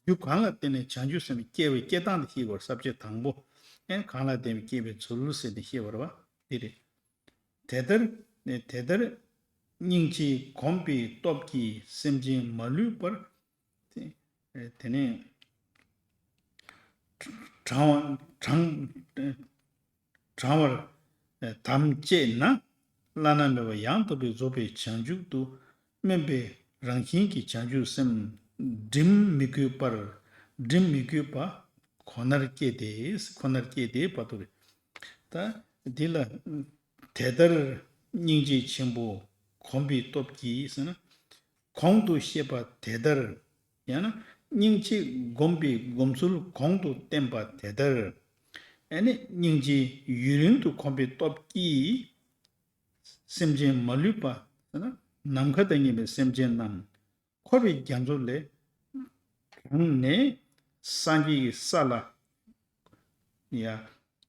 རྒྱུ་གང་ལ་བརྟེན་ནས་བྱང་ཆུབ་སེམས་སྐྱེ་བའི་སྐྱེ་སྟངས་དེ་ཤེས་དགོས། ས་བཅད་དང་པོ། ཨེ་གང་ལ་བརྟེན་ནས་སྐྱེ་བའི་ཚུལ་ཟེར་ནས་བཤད་པ་རེད་བ། འདི་རེད། དེ་ལྟར་དེ་ལྟར་སྙིང་རྗེ་བསྒོམ་པའི་སྟོབས་ཀྱིས་སེམས་ཅན་མ་ལུས་པར། དེ་དེ་ནས་དྲང་བ་དྲང་དྲང་བར་དམ་བཅས་ན། བླ་ན་མེད་པ་ཡང་དག་པར་རྫོགས་པའི་བྱང་ཆུབ་ཏུ་སྨོན་པའི་རང་བཞིན་གྱི་བྱང་ཆུབ་སེམས་སྒྲིམ་མི་དགོས་པར། སྒྲིམ་མི་དགོས་པ་ཁོ་ནར་སྐྱེས་ཏེ། ཁོ་ནར་སྐྱེས་ཏེ་བར་དུ་རེད། ད་འདི་ལ་དེ་ལྟར་སྙིང་རྗེ་ཆེན་པོ་བསྒོམ་པའི་སྟོབས་ཀྱིས་ཟེར་ན། གོང་དུ་བཤད་པ་དེ་ལྟར། ཡང་ན་སྙིང་རྗེ་བསྒོམ་པའི་སྒོམ་ཚུལ་གོང་དུ་བསྟན་པ་དེ་ལྟར། ཨ་ནི་སྙིང་རྗེ་ཡུན་རིང་དུ་གོམས་པའི་སྟོབས་ཀྱིས། སེམས་ཅན་མ་ལུས་པ། ནམ་མཁའ་དང་མཉམ་པའི་སེམས་ཅན་རྣམས་འཁོར་བའི་རྒྱ་མཚོ་ལས་དྲངས་ནས་སངས་རྒྱས་ཀྱི་ས་ལ།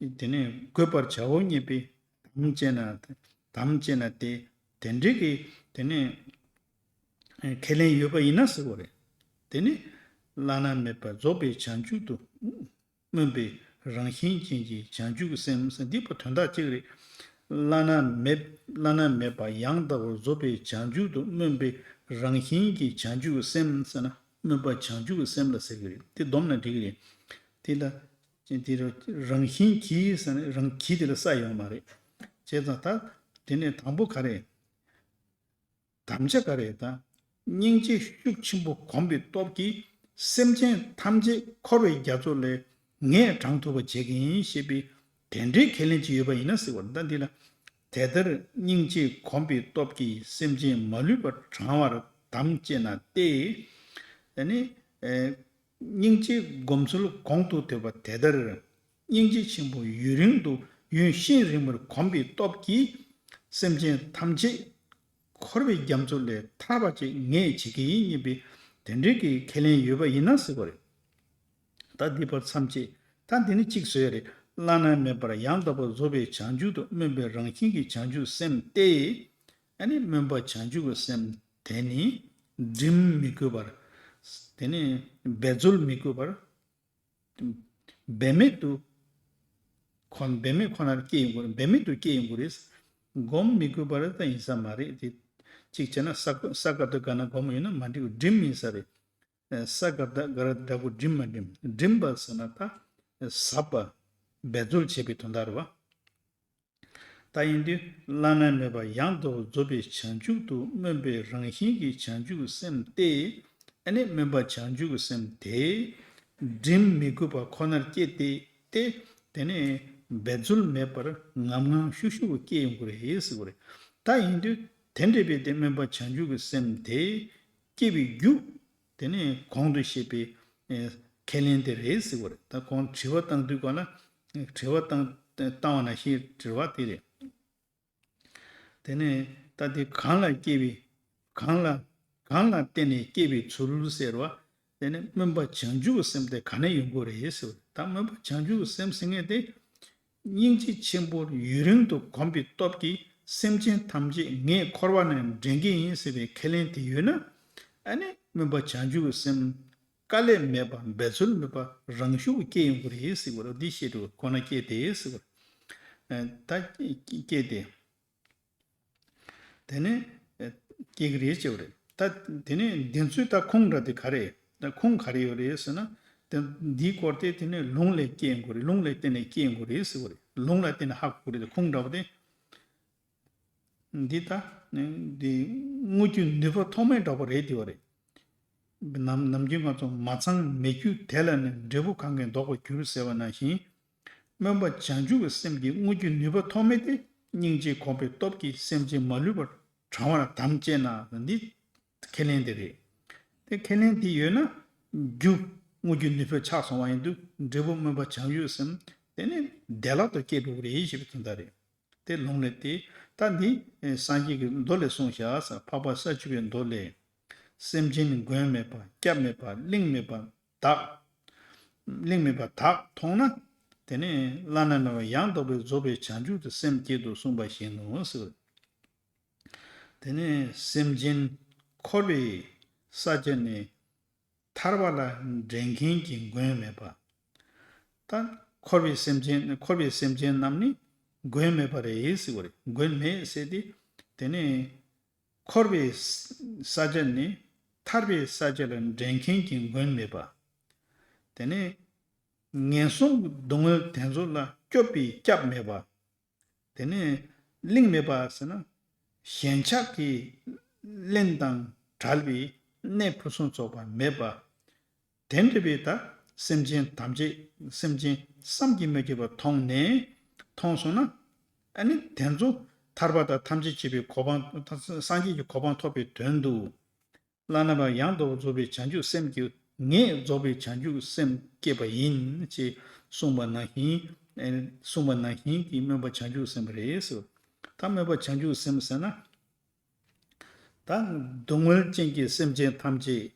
ཡ། དེ་ནས་འགོད་པར་བྱའོ་སྙམ་པའི་དམ་བཅས་ན། དམ་བཅས་ན་དེ་དེ་འདྲའི་གི་དེ་ནས་ཁས་ལེན་ཡོད་པ་ཡིན་ན་ཟེར་བ་རེད། དེ་ནི་བླ་ན་མེད་པ་རྫོགས་པའི་བྱང་ཆུབ་ཏུ་སྨོན་པའི་རང་བཞིན་ཅན་གྱི་བྱང་ཆུབ་སེམས་ཟེར། འདི་པོ་དོན་དག་གཅིག་རེད། བླ་ན་མེད་བླ་ན་མེད་པ་ཡང་དག་པར་རྫོགས་པའི་བྱང་ཆུབ་ཏུ་སྨོན་པའི་རང་བཞིན་གྱི་བྱང་ཆུབ་སེམས་ཟེར་ན། སྨོན་པ་བྱང་ཆུབ་སེམས་ལ་ཟེར་གྱི་རེད། དེ་སྡོམ་ན་འགྲིག་གི་རེད། དེ་ལ། དེ་རང་བཞིན་གྱིས་ཟེར་ན་རང་གིས་དེ་ལ་ས་ཡོང་མ་རེད། བྱས་ཙང་ད་དེ་ནས་དང་པོ་ག་རེ། དམ་བཅའ་ག་རེ་ད། སྙིང་རྗེ་ཤུགས་ཆེན་པོ་གོམས་པའི་སྟོབས་ཀྱིས་སེམས་ཅན་ཐམས་ཅད་འཁོར་བའི་རྒྱ་མཚོ་ལས་ངས་དྲང་ཐུབ་པ་བྱེད་ཀྱི་ཡིན་ཞེས་པའི་དེ་འདྲའི་ཁས་ལེན་ཅིག་ཡོད་པ་ཡིན་ན་ཟེར་བ་ད་འདི་ལ། དེ་ལྟར་སྙིང་རྗེ་གོམས་པའི་སྟོབས་ཀྱིས་སེམས་ཅན་མ་ལུས་པ་དྲང་བར་དམ་བཅས་ན་སྟེ། ཨ་ནི། སྙིང་རྗེའི་སྒོམ་ཚུལ་གོང་དུ་བསྟན་པ་དེ་ལྟར། སྙིང་རྗེ་ཆེན་པོ་ཡུན་རིང་དུ་ཡུན་ཤིན་རིང་བར་གོམས་པའི་སྟོབས་ཀྱིས་སེམས་ཅན་ཐམས་ཅད་འཁོར་བའི་རྒྱ་མཚོ་ལས་ཐར་བ་ཅིག་ངས་བྱེད་ཀྱི་ཡིན་སྙམ་པའི་དེ་འདྲའི་གི་ཁས་ལེན་ཡོད་པ་ཡིན་ན་ཟེར་བ་རེད། ད་འདི་བར་མཚམས་བཅད། ད་འདི་ནི་གཅིག་བཟོས་རེད། བླ་ན་མེད་པར་ཡང་དག་པར་རྫོགས་པའི་བྱང་ཆུབ་ཏུ་སྨོན་པའི་རང་བཞིན་གྱི་བྱང་ཆུབ་སེམས་ཏེ། ཨ་ནི་སྨོན་པ་བྱང་ཆུབ་ཀྱི་སེམས་དེ་ནི་སྒྲིམ་མི་དགོས་པར། དེ་ནི་འབད་རྩོལ་མི་དགོས་པར། འབད་མེད་དུ། ཁོ་འབད་མེད་ཁོ་ནར་སྐྱེ་ཡོང་གི་རེད། འབད་མེད་དུ་སྐྱེ་ཡོང་གི་རེད། སྒོམ་མི་དགོས་པ་རེད་ད་ཡིན་ས་མ་རེད་དེ། གཅིག་བྱས་ན་ས་ས་ཀ་ཏོ་ག་ན་སྒོམ་ཡོད་ན་མ་འགྲིག་སྒྲིམ་ཡིན་ས་རེད། ས་ཀ་ཏོ་ག་ར་འདྲ་པོ་སྒྲིམ་མ་སྒྲིམ། སྒྲིམ་པ་ཟེར་ན་ད་ཟབ་པ་འབད་རྩོལ་བྱེད་པའི་དོན་དག་རེད་བ། ད་ཡིན་དུས་བླ་ན་མེད་པ་ཡང་དག་རྫོགས་པའི་བྱང་ཆུབ་ཏུ་སྨོན་པའི་རང་བཞིན་གྱི་བྱང་ཆུབ་སེམས་ཏེ། ཨ་ནི་སྨོན་པ་བྱང་ཆུབ་སེམས་དེ་སྒྲིམ་མི་དགོས་པ་ཁོ་ནར་སྐྱེས་ཏེ་སྟེ། དེ་ནས་འབད་རྩོལ་མེད་པར་ངམ་ངམ་ཤུགས་ཤུགས་སྐྱེ་ཡོང་གི་རེད་ཟེར་གི་རེད། ད་ཡིན་དུས་དེ་འདྲ་བའི་དེ་སྨོན་པ་བྱང་ཆུབ་ཀྱི་སེམས་དེ་སྐྱེ་བའི་རྒྱུ། དེ་ནས་གོང་དུ་བཤད་པའི་ཨེ་ཁས་ལེན་དེ་རེད་ཟེར་བ་རེད། ད་གོང་དྲི་བ་བཏང་དུས་གོང་ན་དྲི་བ་བཏང་བཏང་བ་ནང་བཞིན་དྲི་བ་དེ་རེད། དེ་ནས་ད་དེ་གང་ལ་སྐྱེ་བའི་གང་ལ་གང་ལ་བརྟེན་ནས་སྐྱེ་བའི་ཚུལ་ཟེར་བ། དེ་ནས་སྨོན་པ་བྱང་ཆུབ་ཀྱི་སེམས་དེ་ག་ནས་ཡོང་དགོས་རེད་ཟེར་བ་རེད། ད་སྨོན་པ་བྱང་ཆུབ་ཀྱི་སེམས་ཟེར་མཁན་དེ། སྙིང་རྗེ་ཆེན་པོར་ཡུན་རིང་དུ་གོམས་པའི་སྟོབས་ཀྱིས་སེམས་ཅན་ཐམས་ཅད་ངས་འཁོར་བ་ནས་འདྲེན་གྱི་ཡིན་ཟེར་བའི་ཁས་ལེན་དེ་ཡོད་ན། ཨ་ནི་སྨོན་པ་བྱང་ཆུབ་ཀྱི་སེམས་དཀའ་ལས་མེད་པ་འབད་རྩོལ་མེད་པ་རང་ཤུགས་སྐྱེ་ཡོང་གི་རེད་ཟེར་བ་རེད། འདི་བཤད་འདུག་ཁོ་ན་སྐྱེས་ཏེ་ཟེར་བ་རེད། ད་སྐྱེས་ཏེ། དེ་ནས་སྐྱེ་གི་རེད་ཅེས་པ་རེད། ད་དེ་ནས་འདི་ཚོའི་ད་ཁུངས་འདྲ་དེ་ག་རེད། ད་ཁུངས་ག་རེ་ཡོད་རེད་ཟེར་ན། དེ་འདིའི་སྐོར་དེ་དེ་ནས་ལུང་ལས་སྐྱེ་དགོས་རེད། ལུང་ལས་བརྟེན་ནས་སྐྱེ་དགོས་རེད་ཟེར་བ་རེད། ལུང་ལ་བརྟེན་ནས་ཧ་གོ་གི་རེད། ཁུངས་འདྲ་པོ་དེ། འདི་ད་འདི་དངོས་རྒྱུ་ནུས་པ་ཐོགས་མེད་འདྲ་པོ་རེད་དེ་བ་རེད། ནམ་ནམ་རྒྱུན་ང་ཚོ་མ་ཚང་མེད་རྒྱུ་དེ་ལ་ནི་འབྲས་བུ་གང་གིས་བཟློག་པར་འགྱུར་ཟེར་བ་ནང་བཞིན། སྨོན་པ་བྱང་ཆུབ་ཀྱི་སེམས་ཀྱི་དངོས་རྒྱུ་ནུས་པ་ཐོགས་མེད་དེ་སྙིང་རྗེ་གོམས་པའི་སྟོབས་ཀྱིས་སེམས་ཅན་མ་ལུས་པར་དྲང་བར་དམ་བཅས་ན་འདི་ཁས་ལེན་དེ་རེད། དེ་ཁས་ལེན་དེ་ཡོད་ན་རྒྱུ་དངོས་རྒྱུ་ནུས་པ་ཆགས་སོང་བ་ཡིན་དུས་འབྲས་བུ་སྨོན་པ་བྱང་ཆུབ་སེམས་དེ་ནི་བདེ་བླག་ཏུ་སྐྱེ་འགྲོ་གི་རེད་ཞེས་པའི་དོན་དག་རེད། དེ་ལུང་ལས་དེ་ད་འདི་སངས་རྒྱས་ཀྱི་མདོ་ལས་གསུངས་བཞག་ས། འཕགས་པ་ས་བཅུ་པའི་མདོ་ལས། སེམས་ཅན་མགོན་མེད་པ་སྐྱབས་མེད་པ་གླིང་མེད་པ་དག་གླིང་མེད་པ་དག་མཐོང་ན། དེ་ནས་བླ་ན་མེད་པ་ཡང་དག་པར་རྫོགས་པའི་བྱང་ཆུབ་ཏུ་སེམས་བསྐྱེད་དོ་གསུངས་པ་བཞིན་ནོ་ཟེར། དེ་ནས་སེམས་ཅན་འཁོར་བའི་ས་ཆ་ནས་ཐར་པ་ལ་འདྲེན་མཁན་གྱི་མགོན་མེད་པ། ད་འཁོར་བའི་སེམས་ཅན་འཁོར་བའི་སེམས་ཅན་རྣམས་ནི་མགོན་མེད་པ་རེད་ཟེར་བ་རེད། མགོན་མེད་ཟེར་ཏེ། དེ་ནས་འཁོར་བའི་ས་ཆ་ནས་ཐར་པའི་ས་ཆ་ལ་འདྲེན་མཁན་གྱི་མགོན་མེད་པ། དེ་ནས་ངན་སོང་གི་སྡུག་བསྔལ་དེ་ཚོ་ལ་སྐྱོབ་པའི་སྐྱབས་མེད་པ། དེ་ནས་གླིང་མེད་པ་ཟེར་ན། ཞེན་ཆགས་ཀྱི་རླན་དང་བྲལ་བའི་གནས་ཕུན་སུམ་ཚོགས་པ་མེད་པ། དེ་འདྲ་བའི་ད་སེམས་ཅན་ཐམས་ཅད་སེམས་ཅན་བསམ་གྱིས་མི་ཁྱབ་པ་མཐོང་ནས་མཐོང་སོང་ན། ཨ་ནི་དེ་ཚོ་ཐར་པ་དང་ཐམས་ཅད་མཁྱེན་པའི་གོ་འཕང་སངས་རྒྱས་ཀྱི་གོ་འཕང་ཐོབ་པའི་དོན་དུ། བླ་ན་མེད་པ་ཡང་དག་པར་རྫོགས་པའི་བྱང་ཆུབ་སེམས་ཀྱིས་ངས་རྫོགས་པའི་བྱང་ཆུབ་སེམས་བསྐྱེད་པ་ཡིན་ཅེས་གསུངས་པ་ནང་བཞིན། ཨེ་གསུངས་པ་ནང་བཞིན་གྱི་སྨོན་པ་བྱང་ཆུབ་སེམས་རེད་ཟེར། ད་སྨོན་པ་བྱང་ཆུབ་སེམས་ཟེར་ན། ད་སྡུག་བསྔལ་ཅན་གྱི་སེམས་ཅན་ཐམས་ཅད་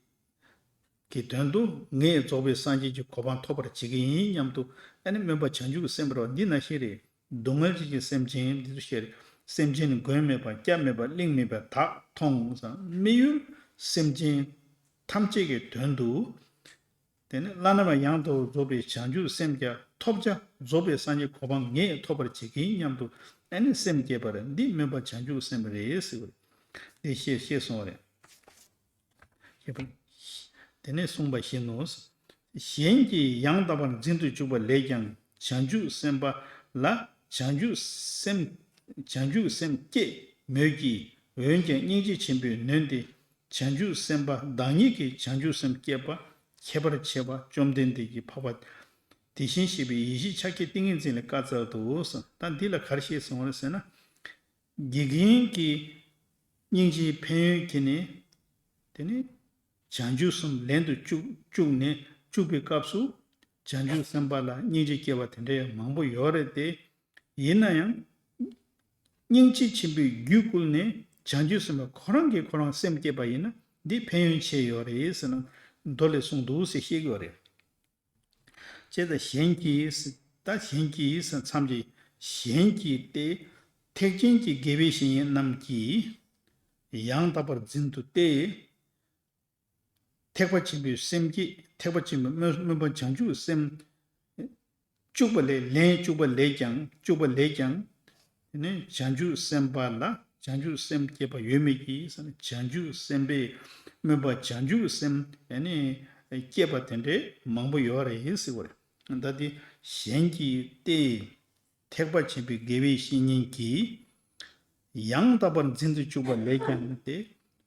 ཀྱི་དོན་དུ་ངས་རྫོགས་པའི་སངས་རྒྱས་ཀྱི་གོ་འཕང་ཐོབ་པར་བྱེད་ཀྱི་ཡིན་སྙམ་དུ། ཨ་ནི་སྨོན་པ་བྱང་ཆུབ་སེམས་རེད་པ། འདི་ནང་བཞིན་རེད། སྡུག་བསྔལ་ཅན་གྱི་སེམས་ཅན་འདི་ཚོ་ཤེས་རེད། སེམས་ཅན་ནི་མགོན་མེད་པ་སྐྱབས་མེད་པ་གླིང་མེད་པ་དག་མཐོང་ཟེར། དམིགས་ཡུལ་སེམས་ཅན་ཐམས་ཅད་ཀྱི་དོན་དུ། དེ་ནི་བླ་ན་མེད་པ་ཡང་དག་པར་རྫོགས་པའི་བྱང་ཆུབ་སེམས་ཀྱང་ཐོབ་བྱ་རྫོགས་པའི་སངས་རྒྱས་གོ་འཕང་ངས་ཐོབ་པར་བྱེད་ཀྱི་ཡིན་སྙམ་དུ། ཨ་ནི་སེམས་བསྐྱེད་པ་རེད། འདི་སྨོན་པ་བྱང་ཆུབ་སེམས་རེད་ཟེར་བ་རེད། འདི་ཤེས་ཤེས་སོང་བ་རེད། ཞེས་པ། དེ་ནས་གསུངས་པ་བཞིན་ནོ། གཞན་གྱིས་ཡང་དག་པར་འཛིན་དུ་བཅུག་པ་ལས་ཀྱང་བྱང་ཆུབ་སེམས་དཔའ་ལ་བྱང་ཆུབ་སེམས་བྱང་ཆུབ་སེམས་བསྐྱེད་མོད་ཀྱི། འོན་ཀྱང་སྙིང་རྗེ་ཆེན་པོས་ནོན་ཏེ་བྱང་ཆུབ་སེམས་དཔའ་བདག་ཉིད་ཀྱིས་བྱང་ཆུབ་སེམས་བསྐྱེད་པ་ཁྱད་པར་ཆེ་བ་བཅོམ་ལྡན་འདས་ཀྱིས་འཕགས་པ་དེ་བཞིན་གཤེགས་པའི་ཡེ་ཤེས་ཕྱག་རྒྱའི་ཏིང་ངེ་འཛིན་ལས་བཀའ་སྩལ་ཏོ་གསུངས། ད་འདི་ལ་ག་རེ་བཤད་སོང་བ་རེད་ཟེར་ན། དགེ་རྒན་གྱིས་སྙིང་རྗེའི་ཕན་ཡོན་གྱིས་ནི། དེ་ནི་བྱང་ཆུབ་སེམས་ལེན་དུ་བཅུག་བཅུག་ནས་བཅུག་པའི་སྐབས་སུ། བྱང་ཆུབ་སེམས་དཔའ་ལ་སྙིང་རྗེ་སྐྱེ་བ་དེ་འདྲ་ཡང་མང་པོ་ཡོད་རེད་དེ། ཡིན་ན་ཡང་། སྙིང་རྗེ་ཆེན་པོའི་རྒྱུད་བསྐུལ་ནས་བྱང་ཆུབ་སེམས་དཔའ་ཁོ་རང་གིས་ཁོ་རང་སེམས་བསྐྱེད་པ་ཡིན་ན་འདི་ཕན་ཡོན་ཆེ་ཡོད་རེད་ཟེར་ན། མདོ་ལས་གསུངས་འདུག་ཟེར་བཤད་ཀྱི་ཡོད་རེད། ཅེས་དང་གཞན་གྱིས། ད་གཞན་གྱིས་མཚམས་ཀྱི་གཞན་གྱིས་ཏེ། ཐེག་ཆེན་གྱི་དགེ་བའི་བཤེས་གཉེན་རྣམས་ཀྱིས་ཡང་དག་པར་འཛིན་དུ་སྟེ། ཐེག་པ་ཆེན་པོའི་སེམས་བསྐྱེད་ཐེག་པ་ཆེན་པོའི་སྨོན་སྨོན་པ་བྱང་ཆུབ་སེམས་བཅུག་པ་ལས་ལན་བཅུག་པ་ལས་ཀྱང་བཅུག་པ་ལས་ཀྱང་། དེ་ནས་བྱང་ཆུབ་སེམས་དཔའ་ལ་བྱང་ཆུབ་སེམས་བསྐྱེད་པ་ཡོད་མེད་ཀྱིས་བྱང་ཆུབ་སེམས་དཔའི་སྨོན་པ་བྱང་ཆུབ་སེམས་ཨ་ནི་བསྐྱེད་པ་དེ་འདྲའི་མང་པོ་ཡོད་རེད་ཟེར་བ་རེད། ད་དེ་གཞན་གྱིས་ཏེ། ཐེག་པ་ཆེན་པོའི་དགེ་བའི་བཤེས་གཉེན་གྱིས་ཡང་དག་པར་འཛིན་དུ་བཅུག་པ་ལས་ཀྱང་སྟེ།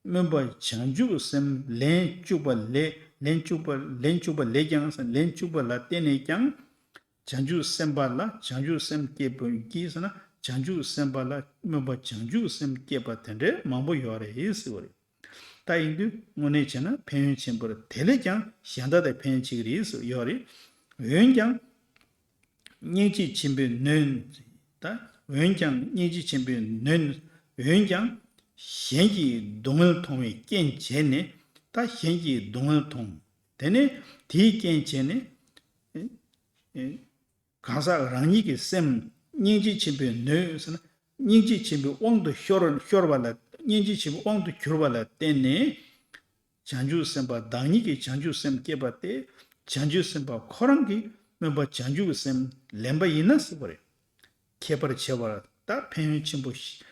སྨོན་པ་བྱང་ཆུབ་སེམས་ལན་བཅུག་པ་ལས་ལན་བཅུག་པ་ལན་བཅུག་པ་ལས་ཀྱང་ལན་བཅུག་པ་ལ་བརྟེན་ནས་ཀྱང་། བྱང་ཆུབ་སེམས་དཔའ་ལ་བྱང་ཆུབ་སེམས་བསྐྱེད་པ་ཡིན་ཟེར་ན། བྱང་ཆུབ་སེམས་དཔའ་ལ་སྨོན་པ་བྱང་ཆུབ་སེམས་བསྐྱེད་པ་དེ་འདྲའི་མང་པོ་ཡོད་རེད་ཟེར་བ་རེད། ད་ཡིན་དུས་དངོས་གནས་བྱས་ན་ཕན་ཡོན་ཆེན་པོ་རེད། དེ་ལས་ཀྱང་གཞན་དག་དང་ཕན་ཡོན་ཆེ་གི་རེད་ཟེར་ཡོད་རེད། འོན་ཀྱང་། སྙིང་རྗེ་ཆེན་པོས་ནོན། ད་འོན་ཀྱང་སྙིང་རྗེ་ཆེན་པོས་ནོན། འོན་ཀྱང་གཞན་གྱི་སྡུག་བསྔལ་མཐོང་བའི་རྐྱེན་བྱས་ནས་ད་གཞན་གྱི་སྡུག་བསྔལ་མཐོང་། དེ་ནས་དེའི་རྐྱེན་བྱས་ནས། གང་ཟག་རང་ཉིད་ཀྱི་སེམས་སྙིང་རྗེ་ཆེན་པོས་ནོད་ཟེར་ན། སྙིང་རྗེ་ཆེན་པོའི་དབང་དུ་ཤོར་ཤོར་བ་ལ། སྙིང་རྗེ་ཆེན་པོའི་དབང་དུ་གྱུར་པ་ལ་བརྟེན་ནས། བྱང་ཆུབ་སེམས་དཔའ་བདག་ཉིད་ཀྱིས་བྱང་ཆུབ་སེམས་བསྐྱེད་པ་སྟེ། བྱང་ཆུབ་སེམས་དཔའ་ཁོ་རང་གིས་སྨོན་པ་བྱང་ཆུབ་ཀྱི་སེམས་ལེན་པ་ཡིན་ན་ཟེར་བ་རེད། ཁྱད་པར་ཆེ་བར་ད་ཕན་ཡོན་ཆེན་པོ་ཞིག་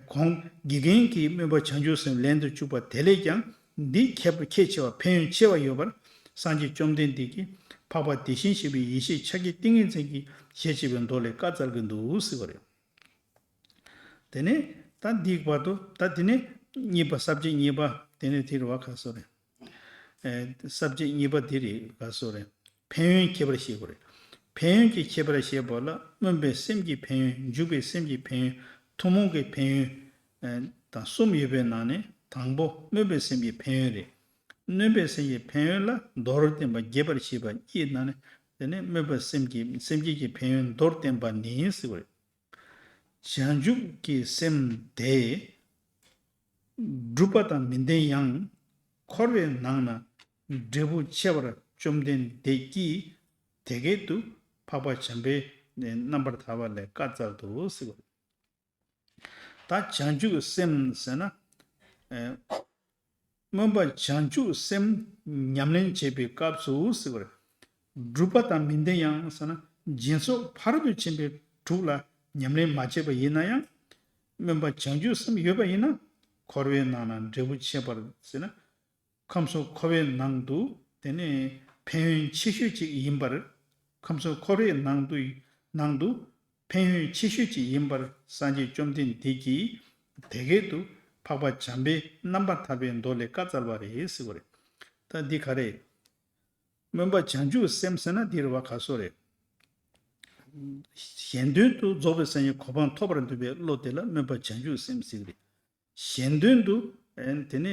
གོང་དགེ་རྒན་གྱིས་སྨོན་པ་བྱང་ཆུབ་སེམས་ལེན་དུ་བཅུག་པ་དེ་ལས་ཀྱང་འདི་ཁྱད་པར་ཁྱད་ཆེ་བ་ཕན་ཡོན་ཆེ་བ་ཡོད་པར། སངས་རྒྱས་བཅོམ་ལྡན་འདས་ཀྱིས་འཕགས་པ་དེ་བཞིན་གཤེགས་པའི་ཡེ་ཤེས་ཕྱག་རྒྱའི་ཏིང་ངེ་འཛིན་གྱི་ཞལ་བྱེད་པའི་མདོ་ལས་བཀའ་སྩལ་གྱི་འདུག་ཟེར་བ་རེད། དེ་ནས་ད་འདིའི་བར་དུ་ད་དེ་ནས་གཉིས་པ་ས་བཅད་གཉིས་པ་དེ་ནས་དེ་རུ་བ་ག་སོ་རེད། ས་བཅད་གཉིས་པ་འདི་རེད་ག་སོ་རེད། ཕན་ཡོན་ཁྱད་པར་བཤད་དགོས་རེད། ཕན་ཡོན་གྱི་ཁྱད་པར་བཤད་པ་ལ་སྨོན་པའི་སེམས་ཀྱི་ཕན་ཡོན། འཇུག་པའི་སེམས་ཀྱི་ཕན་ཡོན། ཐུན་མོང་གི་ཕན་ཡོན་དང་གསུམ་ཡོད་པའི་ནང་ནས་དང་པོ་སྨོན་པའི་སེམས་ཀྱི་ཕན་ཡོན་རེད། སྨོན་པའི་སེམས་ཀྱི་ཕན་ཡོན་ལ་མདོར་བསྟན་པ་རྒྱས་པར་བཤད་པ་གཉིས་ནང་ནས། དེ་ནས་སྨོན་པའི་སེམས་ཀྱི་སེམས་བསྐྱེད་ཀྱི་ཕན་ཡོན་མདོར་བསྟན་པ་ནི་ཟེར་བ་རེད། བྱང་ཆུབ་ཀྱི་སེམས་དེ་སྒྲུབ་པ་དང་མི་ལྡན་ཡང་། འཁོར་བའི་ནང་ན་འབྲས་བུ་ཆེ་བར་བཅོམ་ལྡན་འདས་ཀྱིས་དེ་སྐད་དུ་འཕགས་པ་བྱམས་པའི་རྣམ་པར་ཐར་པ་ལས་བཀའ་སྩལ་ཏོ་ཟེར་བ་རེད། ད་བྱང་ཆུབ་སེམས་ཟེར་ན། སྨོན་པ་བྱང་ཆུབ་སེམས་ཉམས་ལེན་བྱེད་པའི་སྐབས་སུ་ཟེར་བ་རེད། སྒྲུབ་པ་དང་མི་ལྡན་ཡང་ཟེར་ན། སྦྱིན་སོགས་ཕ་རོལ་ཏུ་ཕྱིན་པའི་དྲུག་ལ་ཉམས་ལེན་མ་བྱས་པ་ཡིན་ན་ཡང་། སྨོན་པ་བྱང་ཆུབ་སེམས་ཡོད་པ་ཡིན་ན། འཁོར་བའི་ནང་ན་འབྲས་བུ་ཆེ་བར་ཟེར་ན། ཁམས་གསུམ་འཁོར་བའི་ནང་དུ་དེ་ནས་ཕན་ཡོན་ཆེ་ཤོས་ཅིག་ཡིན་པར། ཁམས་གསུམ་འཁོར་བའི་ནང་དུ་ནང་དུ་ཕན་ཡོན་ཆེ་ཤོས་ཅིག་ཡིན་པར་སངས་རྒྱས་བཅོམ་ལྡན་འདས་ཀྱིས་དེ་སྐད་དུ་འཕགས་པ་བྱམས་པའི་རྣམ་པར་ཐར་པའི་མདོ་ལས་བཀའ་སྩལ་པ་རེད་ཟེར་བ་རེད། ད་འདི་ག་རེད། སྨོན་པ་བྱང་ཆུབ་སེམས་ཟེར་ན་འདི་རེད་བ་ག་སོ་རེད། གཞན་དོན་དུ་རྫོགས་པའི་སངས་རྒྱས་གོ་འཕང་ཐོབ་པར་འདོད་པའི་བློ་དེ་ལ་སྨོན་པ་བྱང་ཆུབ་སེམས་ཟེར་གྱི་རེད། གཞན་དོན་དུ་ཨེ་དེ་ནས་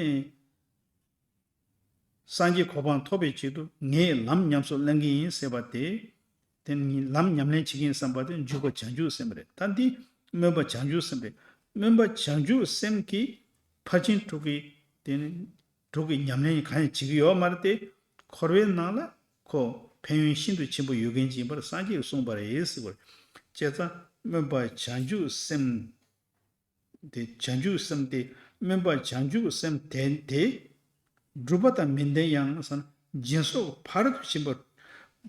སངས་རྒྱས་གོ་འཕང་ཐོབ་པའི་ཆེད་དུ་ངས་ལམ་ཉམས་སུ་ལེན་གྱི་ཡིན་ཟེར་བ་དེ། དེ་ནི་ལམ་ཉམས་ལེན་བྱེད་ཀྱི་ཡིན་བསམ་པ་དེ་འཇུག་པ་བྱང་ཆུབ་སེམས་རེད། ད་འདི་སྨོན་པ་བྱང་ཆུབ་སེམས་རེད། སྨོན་པ་བྱང་ཆུབ་སེམས་ཀྱིས་ཕར་ཕྱིན་དྲུག་གི་དེ་ནི་དྲུག་གི་ཉམས་ལེན་གང་ཡང་བྱེད་ཀྱི་ཡོད་མ་རེད་དེ། འཁོར་བའི་ནང་ལ་ཁོ་ཕན་ཡོན་ཤིན་ཏུ་ཆེན་པོ་ཡོད་མཁན་ཅིག་ཡིན་པར་སངས་རྒྱས་ཀྱིས་གསུངས་པ་རེད་ཟེར་བ་རེད། བྱས་ཙང་སྨོན་པ་བྱང་ཆུབ་སེམས། དེ་བྱང་ཆུབ་སེམས་དེ་སྨོན་པ་བྱང་ཆུབ་སེམས་དེ་དེ་སྒྲུབ་པ་དང་མི་ལྡན་ཡང་ཟེར་ན། སྦྱིན་སོགས་ཕ་རོལ་ཏུ་ཕྱིན་པ་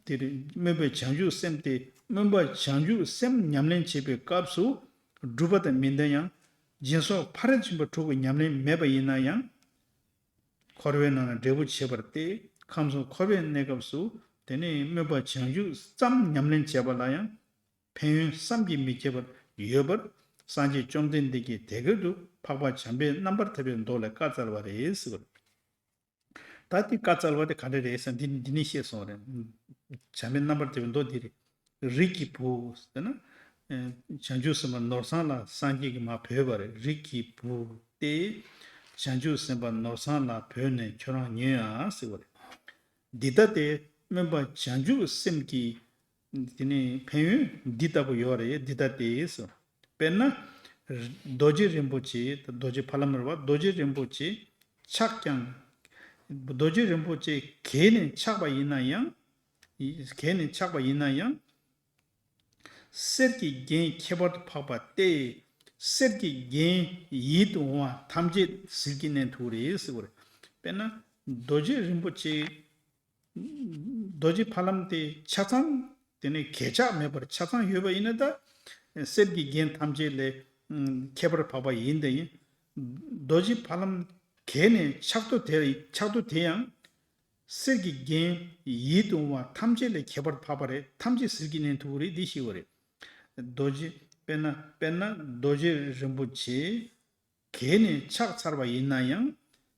དེ་རེད། སྨོན་པའི་བྱང་ཆུབ་སེམས་དེ་སྨོན་པ་བྱང་ཆུབ་སེམས་ཉམས་ལེན་བྱེད་པའི་སྐབས་སུ་སྒྲུབ་པ་དང་མི་ལྡན་ཡང་། སྦྱིན་སོགས་ཕ་རོལ་ཏུ་ཕྱིན་པ་དྲུག་གི་ཉམས་ལེན་མེད་པ་ཡིན་ན་ཡང་། འཁོར་བའི་ནང་ན་འབྲས་བུ་ཆེ་བར་སྟེ། ཁམས་གསུམ་འཁོར་བའི་གནས་སྐབས་སུ་དེ་ནས་སྨོན་པ་བྱང་ཆུབ་ཙམ་ཉམས་ལེན་བྱས་པ་ལ་ཡང་། ཕན་ཡོན་བསམ་གྱིས་མི་ཁྱབ་པ་ཡོད་པར། སངས་རྒྱས་བཅོམ་ལྡན་འདས་ཀྱིས་དེ་སྐད་དུ་འཕགས་པ་བྱམས་པའི་རྣམ་པར་ཐར་པའི་མདོ་ལས་བཀའ་སྩལ་པ་རེད་ཟེར་བ་རེད། ད་དེ་བཀའ་སྩལ་པ་དེ་ག་འདྲ་རེད་ཟེར་ན། འདི་འདི་ནས་ཤེས་སོང་རེད། བྱམས་པའི་རྣམ་པར་ཐར་པའི་མདོ་འདི་རེད། རིགས་ཀྱི་བུ་ཟེར་ན། བྱང་ཆུབ་སེམས་དཔའ་ནོར་བཟང་ལ་སངས་རྒྱས་ཀྱིས་མར་བོས་པ་རེད། རིགས་ཀྱི་བུ་སྟེ། བྱང་ཆུབ་སེམས་དཔའ་ནོར་བཟང་ལ་བོས་ནས་ཁྱོད་རང་ཉོན་ཡང་ཟེར་བ་རེད། འདི་ལྟ་སྟེ་སྨོན་པ་བྱང་ཆུབ་སེམས་ཀྱི་དེ་ནི་ཕན་ཡོན་འདི་ལྟ་བུ་ཡོད་རེད། འདི་ལྟ་སྟེ་ཟེར། དཔེར་ན། རྡོ་རྗེ་རིན་པོ་ཆེ། རྡོ་རྗེ་ཕ་ལམ་རེད་བ། རྡོ་རྗེ་རིན་པོ་ཆེ་ཆགས་ཀྱང་། རྡོ་རྗེ་རིན་པོ་ཆེ་གས་ནས་ཆགས་པ་ཡིན་ན་ཡང་། གས་ནས་ཆགས་པ་ཡིན་ན་ཡང་། གསེར་གྱི་རྒྱན་ཁྱད་པར་དུ་འཕགས་པ་སྟེ། གསེར་གྱི་རྒྱན་ཡིད་དུ་འོང་བ་ཐམས་ཅད་ཟིལ་གྱིས་མནན་ཐུབ་རེད་ཟེར་བ་རེད། དཔེར་ན། རྡོ་རྗེ་རིན་པོ་ཆེ། རྡོ་རྗེ་ཕ་ལམ་དེ་ཆ་ཚང་དེ་ནས་གས་ཆག་མེད་པར་ཆ་ཚང་ཡོད་པ་ཡིན་ན། ད་གསེར་གྱི་རྒྱན་ཐམས་ཅད་ལས་ཁྱད་པར་འཕགས་པ་ཡིན་དེ་ཡིན། རྡོ་རྗེ་ཕ་ལམ་གས་ནས་ཆགས་ཐོག་དེ་ཆགས་ཐོག་དེ་ཡང་། གསེར་གྱི་རྒྱན་ཡིད་དུ་འོང་བ་ཐམས་ཅད་ལས་ཁྱད་པར་འཕགས་པ་རེད། ཐམས་ཅད་ཟིལ་གྱིས་མནན་ཐུབ་ཀྱི་རེད། འདི་ཤེས་པ་རེད། རྡོ་རྗེ། དཔེར་ན་དཔེར་ན་རྡོ་རྗེ་རིན་པོ་ཆེ་གས་ནས་ཆགས་ཚར་བ་ཡིན་ན་ཡང་།